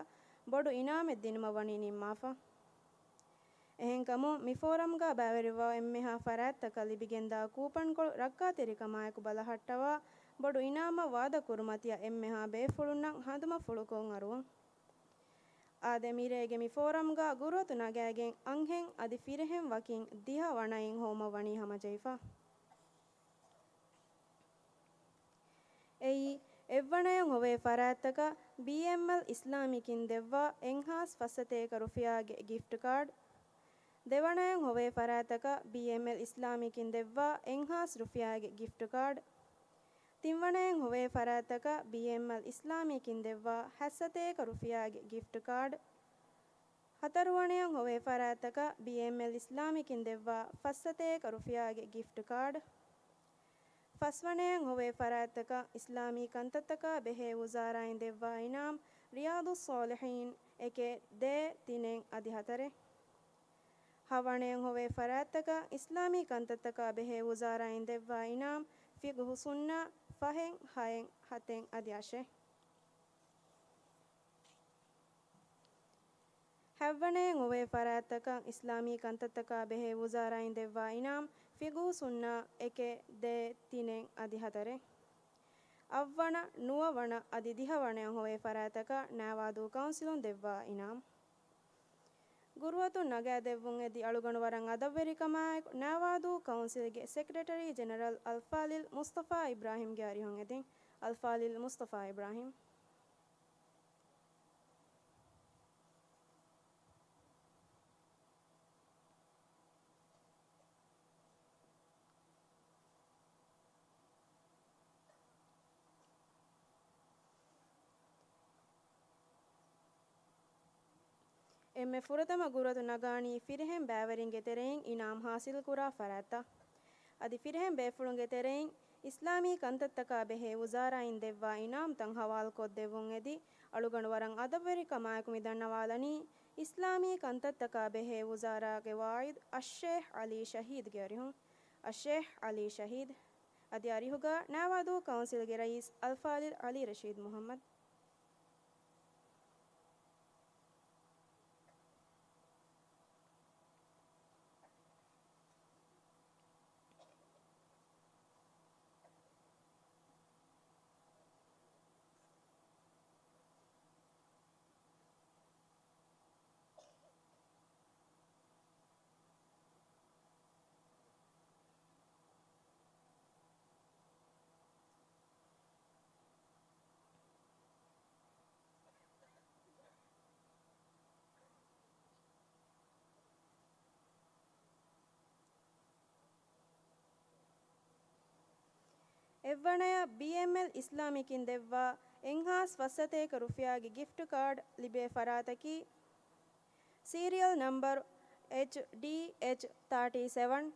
ބޮޑު އިނާމެއް ދިނުމަށް ވަނީ ނިންމާފަ. އެހެންކަމުން، މި ފޯރަމްގަ ބައިވެރިވާ އެންމެހާ ފަރާތްތަކަށް ލިބިގެންދާ ކޫޕަންކޮޅު ރައްކާތެރިކަމާއެކު ބަލަހައްޓަވާ، ބޮޑު އިނާމަށް ވާދަކުރުމަށް ތިޔަ އެންމެހާ ބޭފުޅުންނަށް ހަނދުމަފުޅުކޮށް އަރުވަން. އާދެ، މިރޭގެ މި ފޯރަމްގަ ގުރުއަތު ނަގާގެން އަންހެން އަދި ފިރިހެން ވަކިން ދިހަ ވަނައިން ހޮވުމަށް ވަނީ ހަމަޖެހިފަ. އެއީ، އެއްވަނަޔަށް ހޮވޭ ފަރާތްތަކަށް ބީއެމްއެލް އިސްލާމިކިން ދެއްވާ އެއްހާސް ފައްސަތޭކަ ރުފިޔާގެ ގިފްޓް ކާޑް، ދެވަނަޔަށް ހޮވޭ ފަރާތްތަކަށް ބީއެމްއެލް އިސްލާމިކިން ދެއްވާ އެއްހާސް ރުފިޔާގެ ގިފްޓް ކާޑް، ތިންވަނަޔަށް ހޮވޭ ފަރާތްތަކަށް ބީއެމްއެލް އިސްލާމީކިން ދެއްވާ ހަތްސަތޭކަ ރުފިޔާގެ ގިފްޓް ކާޑް، ހަތަރުވަނަޔަށް ހޮވޭ ފަރާތްތަކަށް ބީއެމްއެލް އިސްލާމީކިން ދެއްވާ ފައްސަތޭކަ ރުފިޔާގެ ގިފްޓް ކާޑް، ފަސްވަނަޔަށް ހޮވޭ ފަރާތްތަކަށް އިސްލާމީ ކަންތައްތަކާ ބެހޭ ވުޒާރާއިން ދެއްވާ އިނާމް ރިޔާޟުއްޞާލިޙީން އެކެއް، ދޭއް، ތިނެއް އަދި ހަތަރެއް. ހަވަނަޔަށް ހޮވޭ ފަރާތްތަކަށް އިސްލާމީ ކަންތައްތަކާ ބެހޭ ވުޒާރާއިން ދެއްވާ އިނާމް ފިޤުހު ސުންނަ ފަހެއް، ހައެއް، ހަތެއް އަދި އަށެއް. ހަތްވަނަޔަށް ހޮވޭ ފަރާތްތަކަށް އިސްލާމީ ކަންތައްތަކާ ބެހޭ ވުޒާރާއިން ދެއްވާ އިނާމް ފިޤުހު ސުންނަ އެކެއް، ދޭއް، ތިނެއް އަދި ހަތަރެއް. އަށްވަނަ، ނުވަވަނަ އަދި ދިހަވަނަޔަށް ހޮވޭ ފަރާތްތަކަށް ނާވާދޫ ކައުންސިލުން ދެއްވާ އިނާމް. ގުރުއަތުން ނަގާދެއްވުން އެދި އަޅުގަނޑު ވަރަށް އަދަށްވެރިކަމާއެކު ނާވާދޫ ކައުންސިލްގެ ސެކްރެޓަރީ ޖެނެރަލް އަލްފާޟިލް މުޞްޠަފާ އިބްރާހިމްގެ އަރިހުން އެދެން. އަލްފާޟިލް މުޞްޠަފާ އިބްރާހިމް. އެންމެ ފުރަތަމަ ގުރުއަތު ނަގާނީ ފިރިހެން ބައިވެރިންގެ ތެރެއިން އިނާމް ހާސިލްކުރާ ފަރާތްތައް. އަދި ފިރިހެން ބޭފުޅުންގެ ތެރެއިން އިސްލާމީ ކަންތައްތަކާ ބެހޭ ވުޒާރާއިން ދެއްވާ އިނާމްތައް ހަވާލުކޮށްދެއްވުން އެދި، އަޅުގަނޑު ވަރަށް އަދަބުވެރިކަމާއެކު މި ދަންނަވާލަނީ، އިސްލާމީ ކަންތައްތަކާ ބެހޭ ވުޒާރާގެ ވާއިދު އައްޝޭޚް ޢަލީ ޝަހީދްގެ އަރިހުން. އައްޝޭޚް ޢަލީ ޝަހީދް އަދި އަރިހުގަ ނާވާދޫ ކައުންސިލްގެ ރައީސް އަލްފާޟިލް ޢަލީ ރަޝީދް މުޙައްމަދު. އެއްވަނަޔަށް ބީއެމްއެލް އިސްލާމިކިން ދެއްވާ އެއްހާސް ފައްސަތޭކަ ރުފިޔާގެ ގިފްޓް ކާޑް ލިބޭ ފަރާތަކީ، ސީރިއަލް ނަމްބަރު އެޗް ޑީ އެޗް ތާޓީ ސެވަން.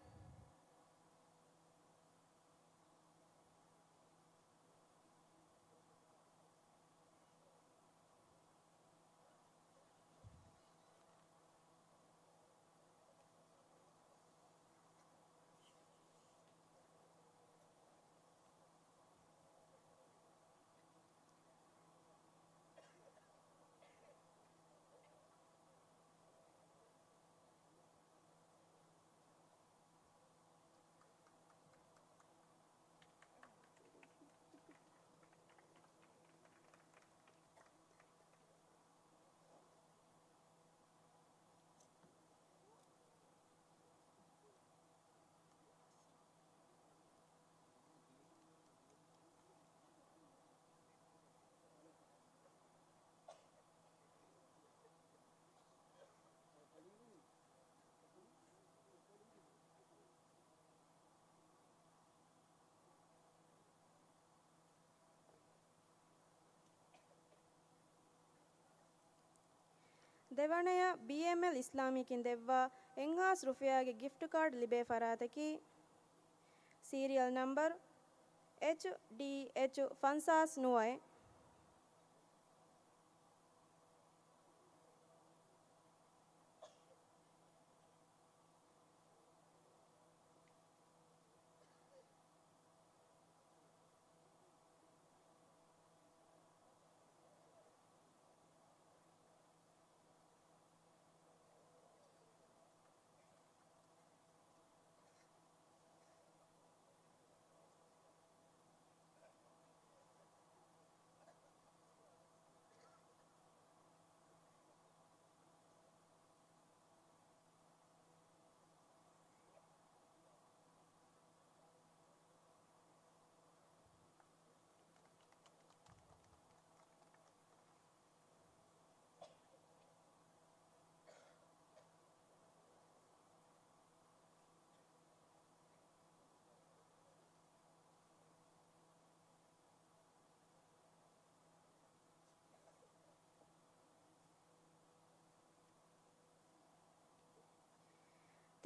ދެވަނަޔަށް ބީއެމްއެލް އިސްލާމީކިން ދެއްވާ އެއްހާސް ރުފިޔާގެ ގިފްޓް ކާޑް ލިބޭ ފަރާތަކީ، ސީރިއަލް ނަމްބަރު އެޗް ޑީ އެޗް ފަންސާސް ނުވައެއް.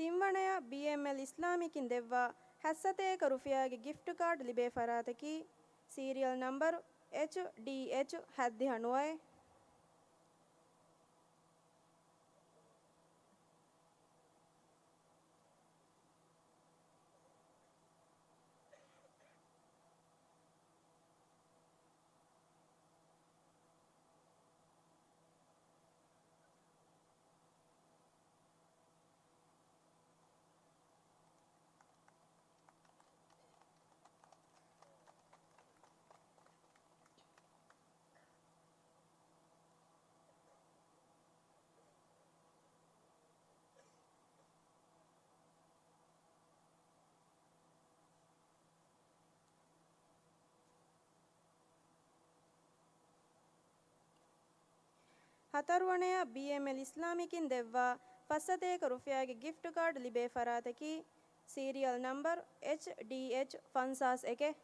ތިންވަނަޔަށް ބީއެމްއެލް އިސްލާމިކިން ދެއްވާ ހަތްސަތޭކަ ރުފިޔާގެ ގިފްޓް ކާޑް ލިބޭ ފަރާތަކީ، ސީރިއަލް ނަމްބަރު އެޗް ޑީ އެޗް ހައްދިހަ ނުވައެއް. ހަތަރުވަނަޔަށް ބީއެމްއެލް އިސްލާމިކިން ދެއްވާ ފައްސަތޭކަ ރުފިޔާގެ ގިފްޓް ކާޑް ލިބޭ ފަރާތަކީ، ސީރިއަލް ނަމްބަރު އެޗް ޑީ އެޗް ފަންސާސް އެކެއް.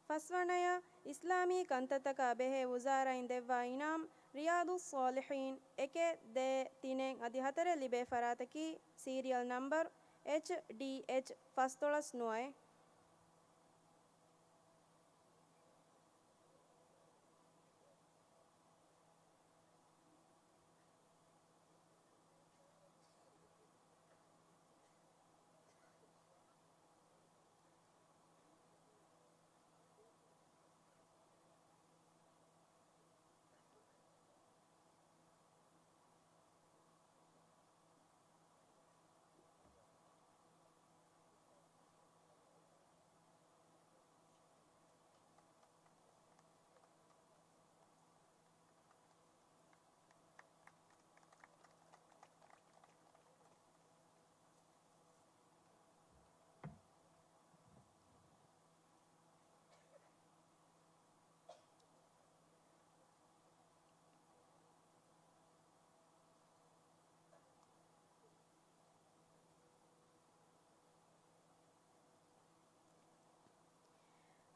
ފަސްވަނަޔަށް އިސްލާމީ ކަންތައްތަކާ ބެހޭ ވުޒާރާއިން ދެއްވާ އިނާމް، ރިޔާދުއްޞާލިޙީން އެކެއް، ދޭއް، ތިނެއް އަދި ހަތަރެއް ލިބޭ ފަރާތަކީ، ސީރިއަލް ނަމްބަރު އެޗް ޑީ އެޗް ފަސްދޮޅަސް ނުވައެއް.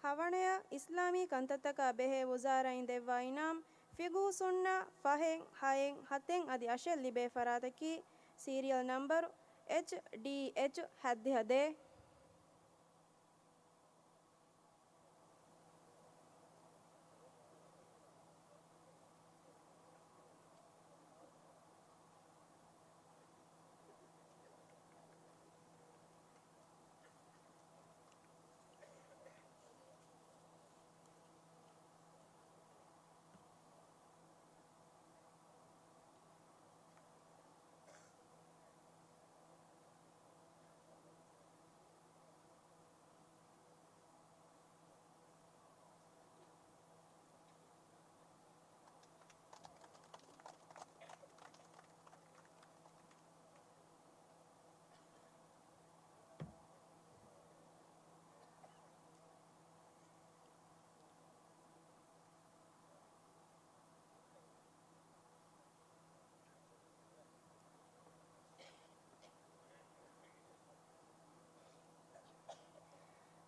އަވަނަޔަށް އިސްލާމީ ކަންތައްތަކާ ބެހޭ ވުޒާރާއިން ދެއްވާ އިނާމް، ފިގުހު ސުންނަ ފަހެއް، ހައެއް، ހަތެއް އަދި އަށެއް ލިބޭ ފަރާތަކީ، ސީރިއަލް ނަމްބަރު އެޗްޑީއެޗް ހައްދިހަ ދޭ.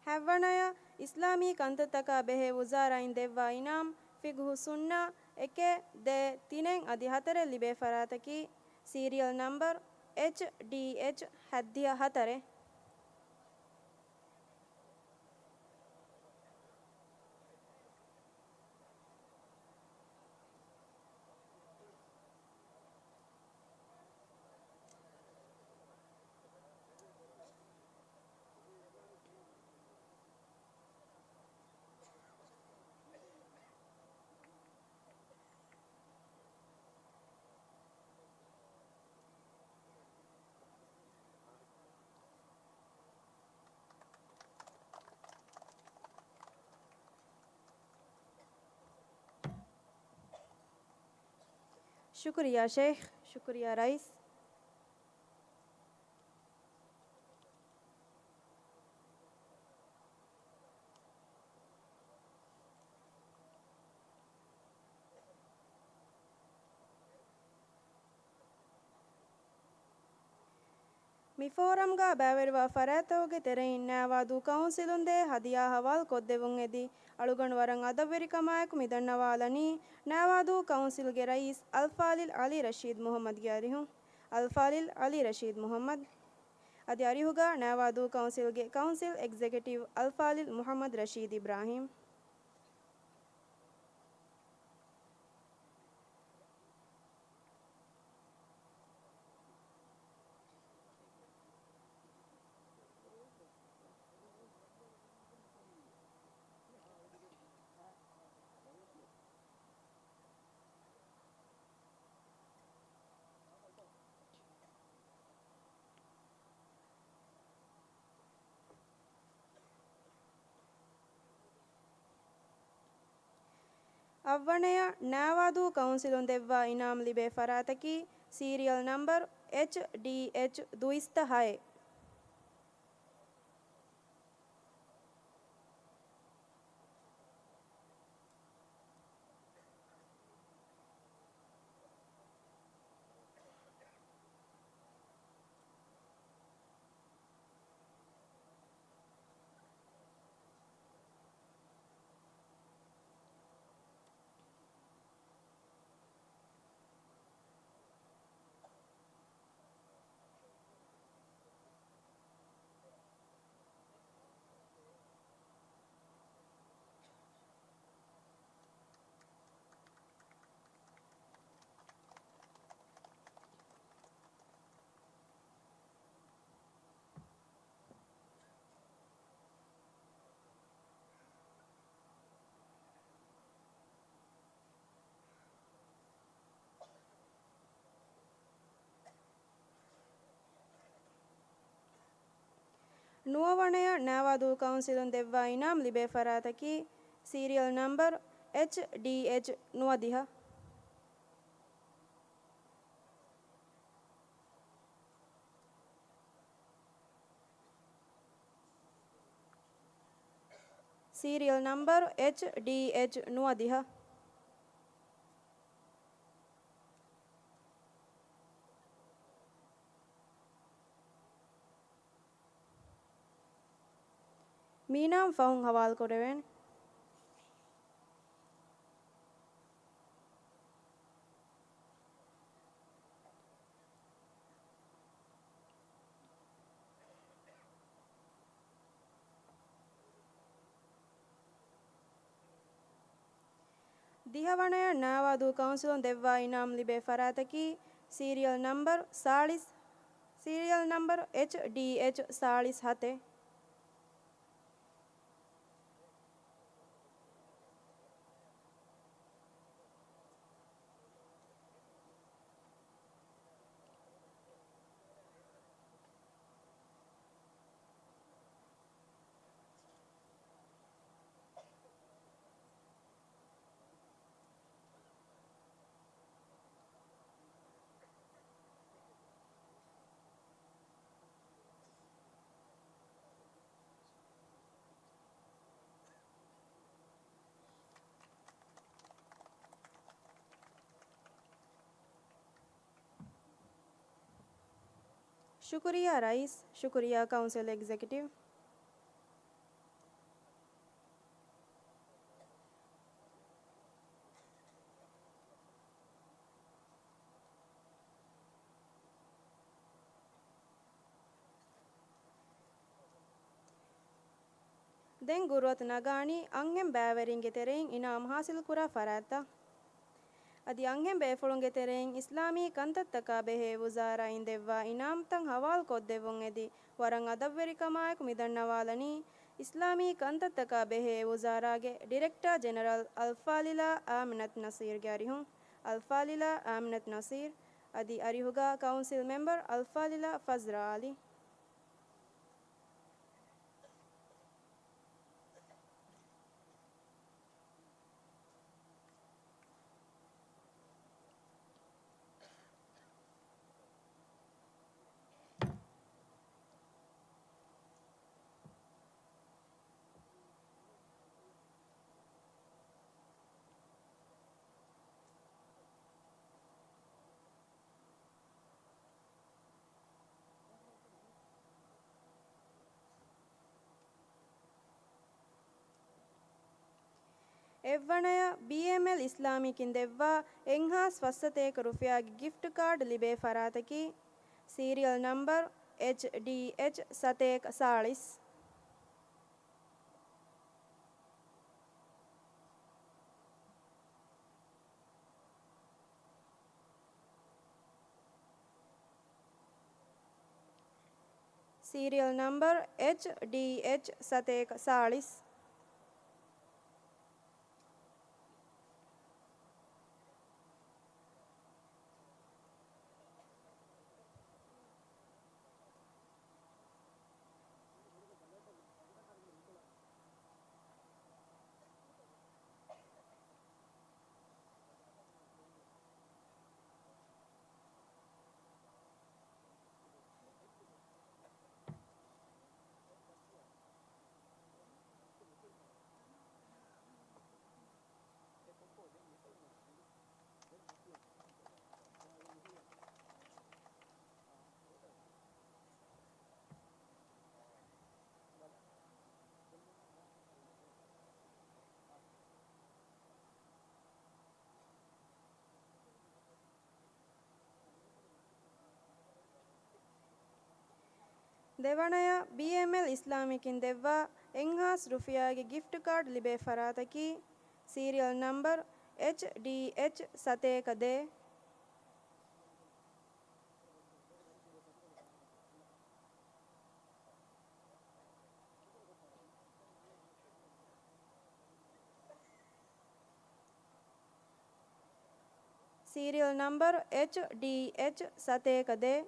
ހަތްވަނަޔަށް އިސްލާމީ ކަންތައްތަކާ ބެހޭ ވުޒާރާއިން ދެއްވާ އިނާމް، ފިގުހު ސުންނަ އެކެއް، ދޭއް، ތިނެއް އަދި ހަތަރެއް ލިބޭ ފަރާތަކީ، ސީރިއަލް ނަމްބަރު އެޗްޑީއެޗް ހައްދިހަ ހަތަރެއް. ޝުކުރިއްޔާ ޝޭޚް، ޝުކުރިއްޔާ ރައީސް. މި ފޯރަމްގަ ބައިވެރިވާ ފަރާތްތަކުގެ ތެރެއިން ނައިވާދޫ ކައުންސިލުން ދޭ ހަދިޔާ ހަވާލު ކޮށްދެވުން އެދި، އަޅުގަނޑު ވަރަށް އަދަބުވެރިކަމާއެކު މި ދަންނަވާލަނީ، ނައިވާދޫ ކައުންސިލްގެ ރައީސް އަލްފާޟިލް ޢަލީ ރަޝީދު މުޙައްމަދުގެ އަރިހުން. އަލްފާޟިލް ޢަލީ ރަޝީދު މުޙައްމަދު. އަދި އަރިހުގަ ނައިވާދޫ ކައުންސިލްގެ ކައުންސިލް އެގްޒެކެޓިވް އަލްފާޟިލް މުޙައްމަދު ރަޝީދު އިބްރާހީމް. އަށްވަނަޔަށް ނައިވާދޫ ކައުންސިލުން ދެއްވާ އިނާމް ލިބޭ ފަރާތަކީ، ސީރިއަލް ނަމްބަރު އެޗްޑީއެޗް ދުއިސައްތަ ހައެއް. ނުވަވަނަޔަށް ނައިވާދޫ ކައުންސިލުން ދެއްވާ އިނާމް ލިބޭ ފަރާތަކީ، ސީރިއަލް ނަމްބަރު އެޗްޑީއެޗް ނުވަދިހަ. ސީރިއަލް ނަމްބަރު އެޗްޑީއެޗް ނުވަދިހަ. މިއިނާމު ފަހުން ހަވާލުކުރެވޭނެ. ދިހަވަނަޔަށް ނާވާދޫ ކައުންސިލުން ދެއްވާ އިނާމް ލިބޭ ފަރާތަކީ ސީރިއަލް ނަމްބަރު ސާޅީސް، ސީރިއަލް ނަމްބަރު އެޗްޑީއެޗް ސާޅީސް ހަތެއް. ޝުކުރިއްޔާ ރައީސް، ޝުކުރިއްޔާ ކައުންސިލް އެގްޒެކެޓިވް. ދެން ގުރުއަތު ނަގާނީ އަންހެން ބައިވެރިންގެ ތެރެއިން އިނާމް ހާސިލްކުރާ ފަރާތްތައް. އަދި އަންހެން ބޭފުޅުންގެ ތެރެއިން އިސްލާމީ ކަންތައްތަކާ ބެހޭ ވުޒާރާއިން ދެއްވާ އިނާމްތައް ހަވާލުކޮށްދެއްވުން އެދި، ވަރަށް އަދަބުވެރިކަމާއެކު މިދަންނަވާލަނީ، އިސްލާމީ ކަންތައްތަކާ ބެހޭ ވުޒާރާގެ ޑިރެކްޓާ ޖެނެރަލް އަލްފާޟިލާ އާމިނަތު ނަޞީރްގެ އަރިހުން. އަލްފާޟިލާ އާމިނަތު ނަޞީރް އަދި އަރިހުގަ ކައުންސިލް މެމްބަރު އަލްފާޟިލާ ފަޒްރާ ޢަލީ. އެއްވަނަޔަށް ބީއެމްއެލް އިސްލާމިކްއިން ދެއްވާ އެއްހާސް ފަސްސަތޭކަ ރުފިޔާގެ ގިފްޓް ކާޑް ލިބޭ ފަރާތަކީ، ސީރިއަލް ނަމްބަރު އެޗްޑީއެޗް ސަތޭކަ ސާޅީސް. ސީރިއަލް ނަމްބަރު އެޗްޑީއެޗް ސަތޭކަ ސާޅީސް. ދެވަނަޔަށް ބީއެމްއެލް އިސްލާމިކްއިން ދެއްވާ އެއްހާސް ރުފިޔާގެ ގިފްޓް ކާޑް ލިބޭ ފަރާތަކީ، ސީރިއަލް ނަމްބަރު އެޗްޑީއެޗް ސަތޭކަ ދޭއް. ސީރިއަލް ނަމްބަރު އެޗްޑީއެޗް ސަތޭކަ ދޭއް.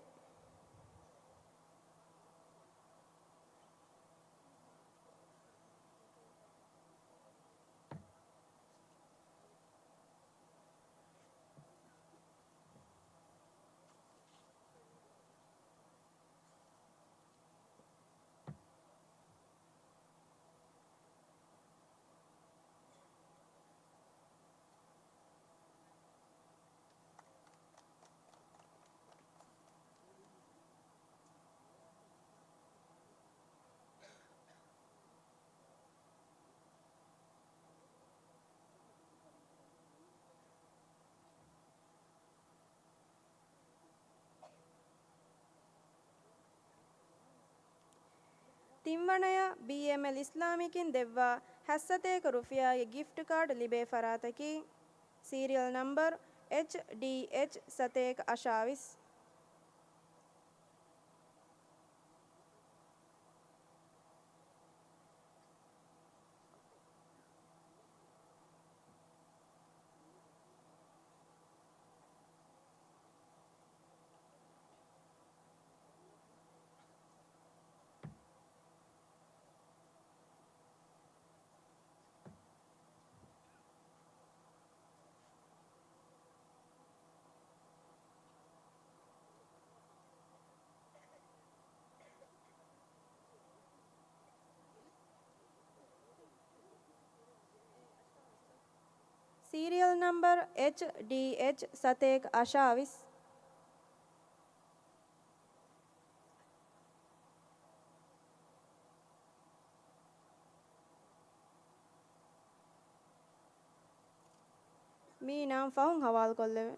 ތިންވަނަޔަށް ބީއެމްއެލް އިސްލާމިކިން ދެއްވާ ހަތް ސަތޭކަ ރުފިޔާގެ ގިފްޓް ކާޑް ލިބޭ ފަރާތަކީ، ސީރިއަލް ނަމްބަރު އެޗްޑީއެޗް ސަތޭކަ އަށާވީސް. ސީރިއަލް ނަމްބަރު އެޗްޑީއެޗް ސަތޭކަ އަށާވީސް. މި އިނާމް ފަހުން ހަވާލުކޮށްލެވޭ.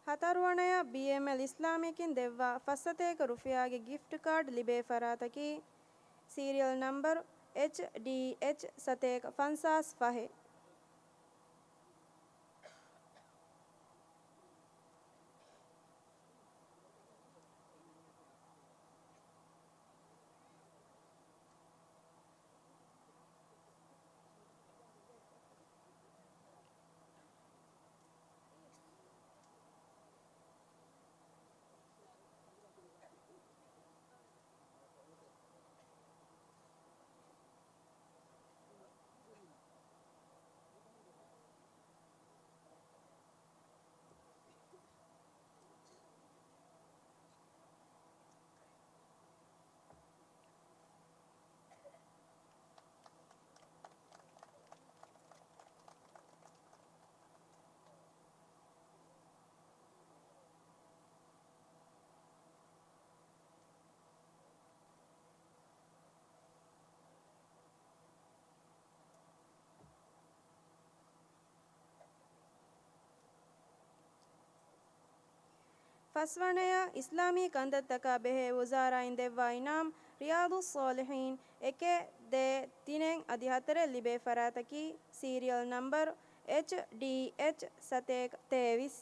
ހަތަރުވަނަޔަށް ބީއެމްއެލް އިސްލާމީކިން ދެއްވާ ފަސް ސަތޭކަ ރުފިޔާގެ ގިފްޓް ކާޑް ލިބޭ ފަރާތަކީ، ސީރިއަލް ނަމްބަރު އެޗްޑީއެޗް ސަތޭކަ ފަންސާސް ފަހެއް. ފަސްވަނަޔަށް އިސްލާމީ ކަންތައްތަކާ ބެހޭ ވުޒާރާއިން ދެއްވާ އިނާމް، ރިޔާޟުއްޞާލިޙީން، އެކެއް، ދޭއް، ތިނެއް އަދި ހަތަރެއް ލިބޭ ފަރާތަކީ، ސީރިއަލް ނަމްބަރު އެޗްޑީއެޗް ސަތޭކަ ތޭވީސް.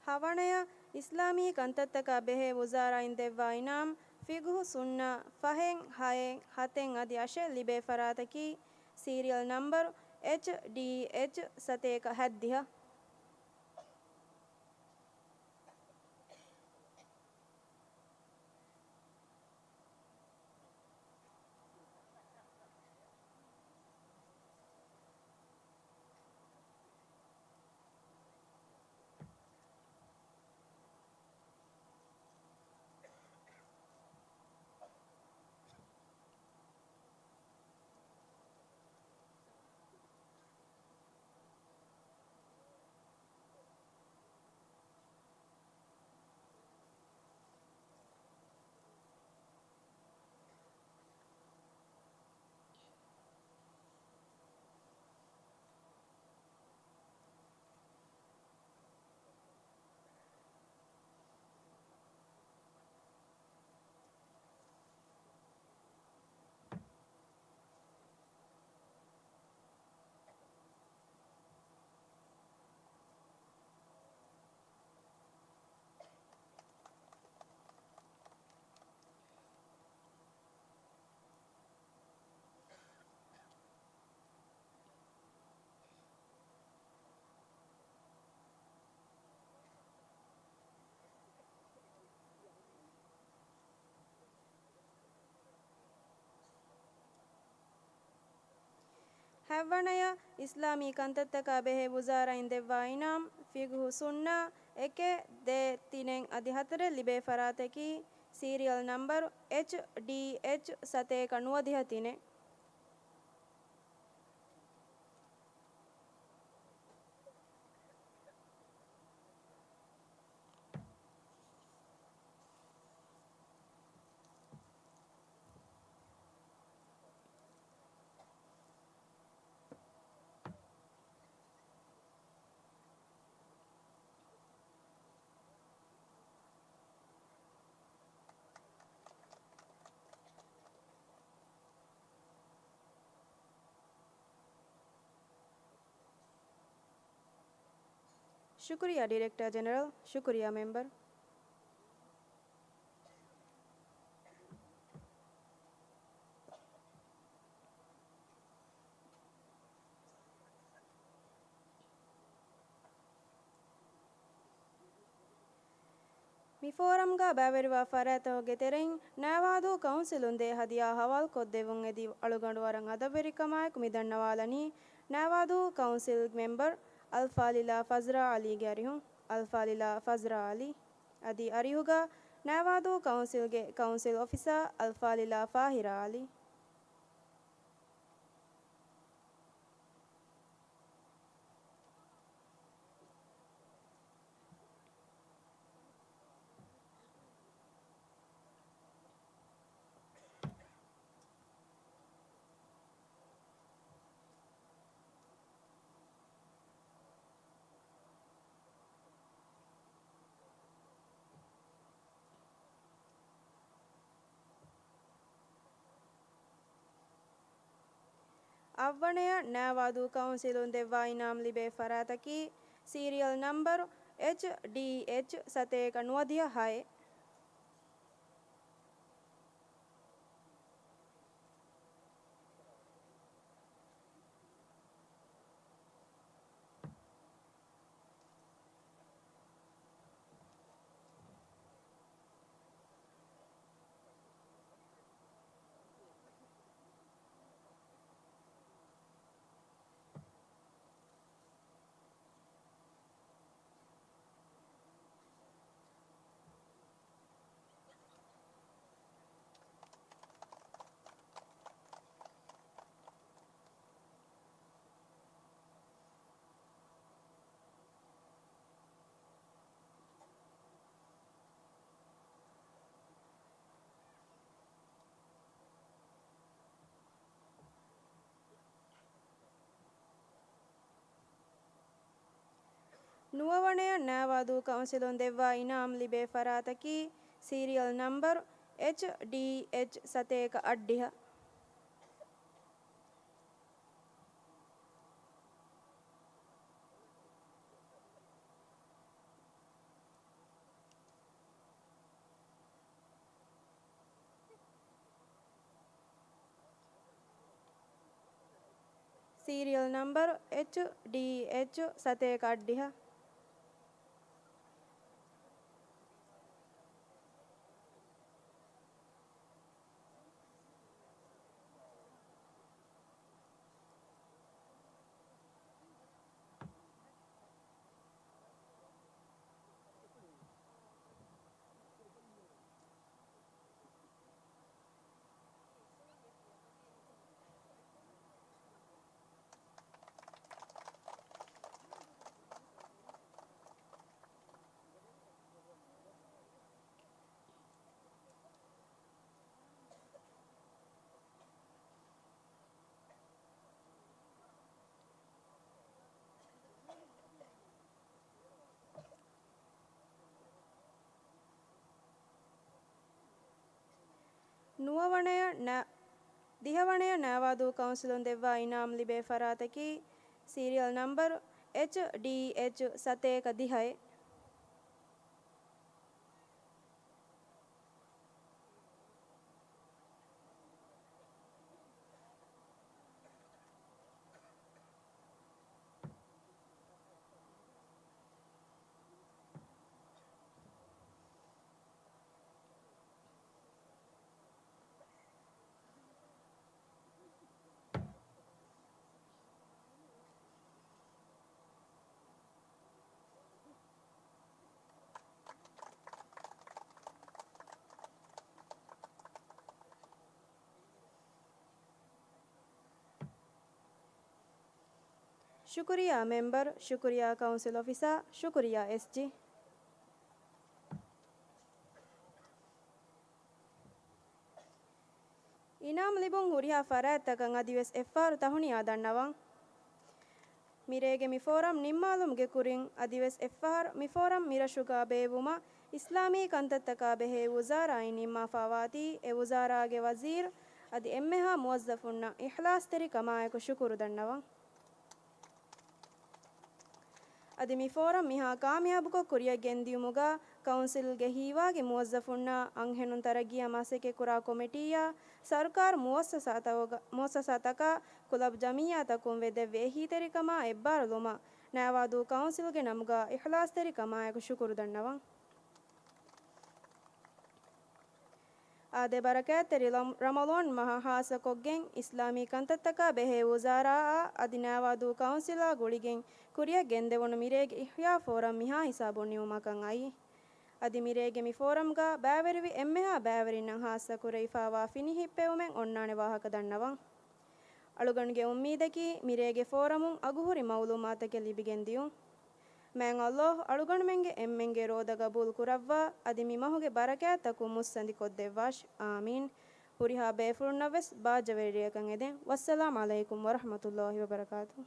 ހަވަނަޔަށް އިސްލާމީ ކަންތައްތަކާ ބެހޭ ވުޒާރާއިން ދެއްވާ އިނާމް، ފިޤްހު ސުންނަ، ފަހެއް، ހައެއް، ހަތެއް އަދި އަށެއް ލިބޭ ފަރާތަކީ، ސީރިއަލް ނަމްބަރު އެޗްޑީއެޗް ސަތޭކަ ހަތްދިހަ. ހަތްވަނަޔަށް އިސްލާމީ ކަންތައްތަކާ ބެހޭ ވުޒާރާއިން ދެއްވާ އިނާމް، ފިގުހު ސުންނާ އެކެއް ދޭއް ތިނެއް އަދި ހަތަރެއް ލިބޭ ފަރާތަކީ، ސީރިއަލް ނަންބަރު އެޗް ޑީ އެޗް ސަތޭކަ ނުވަދިހަ ތިނެއް. ޝުކުރިއްޔާ ޑިރެކްޓަރ ޖެނެރަލް، ޝުކުރިއްޔާ މެމްބަރު. މި ފޯރަމްގަ ބައިވެރިވާ ފަރާތްތަކުގެ ތެރެއިން ނައިވާދޫ ކައުންސިލުން ދޭ ހަދިޔާ ހަވާލު ކޮށްދެއްވުން އެދި އަޅުގަނޑު ވަރަށް އަދަބުވެރިކަމާއެކު މި ދަންނަވާލަނީ، ނައިވާދޫ ކައުންސިލް މެމްބަރު އަލްފާޟިލާ ފަޒްރާ އަލީގެ އަރިހުން. އަލްފާޟިލާ ފަޒްރާ އަލީ. އަދި އަރިހުގަ ނައިވާދޫ ކައުންސިލްގެ ކައުންސިލް އޮފިސަރ އަލްފާޟިލާ ފާހިރާ އަލީ. އަށްވަނަޔަށް ނައިވާދޫ ކައުންސިލުން ދެއްވާ އިނާމް ލިބޭ ފަރާތަކީ، ސީރިއަލް ނަންބަރު އެޗް ޑީ އެޗް ސަތޭކަ ނުވަދިހަ ހައެއް. ނުވަވަނަޔަށް ނައިވާދޫ ކައުންސިލުން ދެއްވާ އިނާމް ލިބޭ ފަރާތަކީ، ސީރިއަލް ނަންބަރު އެޗް ޑީ އެޗް ސަތޭކަ އަށްޑިހަ. ސީރިއަލް ނަންބަރު އެޗް ޑީ އެޗް ސަތޭކަ އަށްޑިހަ. ނުވަވަނަޔަށް ނަ-، ދިހަވަނަޔަށް ނައިވާދޫ ކައުންސިލުން ދެއްވާ އިނާމް ލިބޭ ފަރާތަކީ، ސީރިއަލް ނަންބަރު އެޗް ޑީ އެޗް ސަތޭކަ ދިހައެއް. ޝުކުރިއްޔާ މެމްބަރު، ޝުކުރިއްޔާ ކައުންސިލް އޮފިސާ، ޝުކުރިއްޔާ އެސްޖީ. އިނާމް ލިބުން ހުރިހާ ފަރާތްތަކަށް އަދިވެސް އެއްފަހަރު ތަހުނިޔާ ދަންނަވަން. މިރޭގެ މި ފޯރަމް ނިންމާލުމުގެ ކުރިން އަދިވެސް އެއްފަހަރު މި ފޯރަމް މިރަށުގަ ބޭއްވުމަށް އިސްލާމީ ކަންތައްތަކާ ބެހޭ ވުޒާރާއިން ނިންމާފާވާތީ، އެ ވުޒާރާގެ ވަޒީރު އަދި އެންމެހާ މުވައްޒަފުންނަށް އިޚްލާޞްތެރިކަމާއެކު ޝުކުރު ދަންނަވަން. އަދި މި ފޯރަމް މިހާ ކާމިޔާބުކޮށް ކުރިއަށް ގެންދިޔުމުގަ ކައުންސިލްގެ ހީވާގި މުވައްޒަފުންނާ، އަންހެނުން ތަރައްގީއަށް މަސައްކަތްކުރާ ކޮމިޓީއާ، ސަރުކާރު މުވައްސަސާތަކުގަ-، މުވައްސަސާތަކާ، ކުލަބް ޖަމިއްޔާތަކުން ވެދެއްވި އެހީތެރިކަމާ އެއްބާރުލުމަށް ނައިވާދޫ ކައުންސިލްގެ ނަމުގަ އިޚްލާޞްތެރިކަމާއެކު ޝުކުރު ދަންނަވަން. އާދެ، ބަރަކާތްތެރި ރަމް-، ރަމަޟާން މަހަށް ހާއްސަކޮށްގެން، އިސްލާމީ ކަންތައްތަކާ ބެހޭ ވުޒާރާއާ އަދި ނައިވާދޫ ކައުންސިލާ ގުޅިގެން ކުރިއަށް ގެންދެވުނު މިރޭގެ އިޙްޔާ ފޯރަމް މިހާ ހިސާބުން ނިމުމަކަށް އައީ. އަދި މިރޭގެ މި ފޯރަމްގަ ބައިވެރިވި އެންމެހާ ބައިވެރިންނަށް ހާއްސަ ކުރެވިފާވާ ފިނިހިއްޕެވުމެއް އޮންނާނެ ވާހަކަ ދަންނަވަން. އަޅުގަނޑުގެ އުއްމީދަކީ، މިރޭގެ ފޯރަމުން އަގުހުރި މައުލޫމާތަކެއް ލިބިގެން ދިޔުން. މާތް ﷲ އަޅުގަނޑުމެންގެ އެންމެންގެ ރޯދަ ގަބޫލު ކުރައްވާ، އަދި މި މަހުގެ ބަރަކާތްތަކުން މުއްސަނދި ކޮށްދެއްވާށި. އާމީން. ހުރިހާ ބޭފުޅުންނަށް ވެސް ބާއްޖަވެރި ރެއަކަށް އެދެން. ވައްސަލާމް ޢަލައިކުމް ވަރަޙްމަތުﷲ ވަބަރަކާތުހު.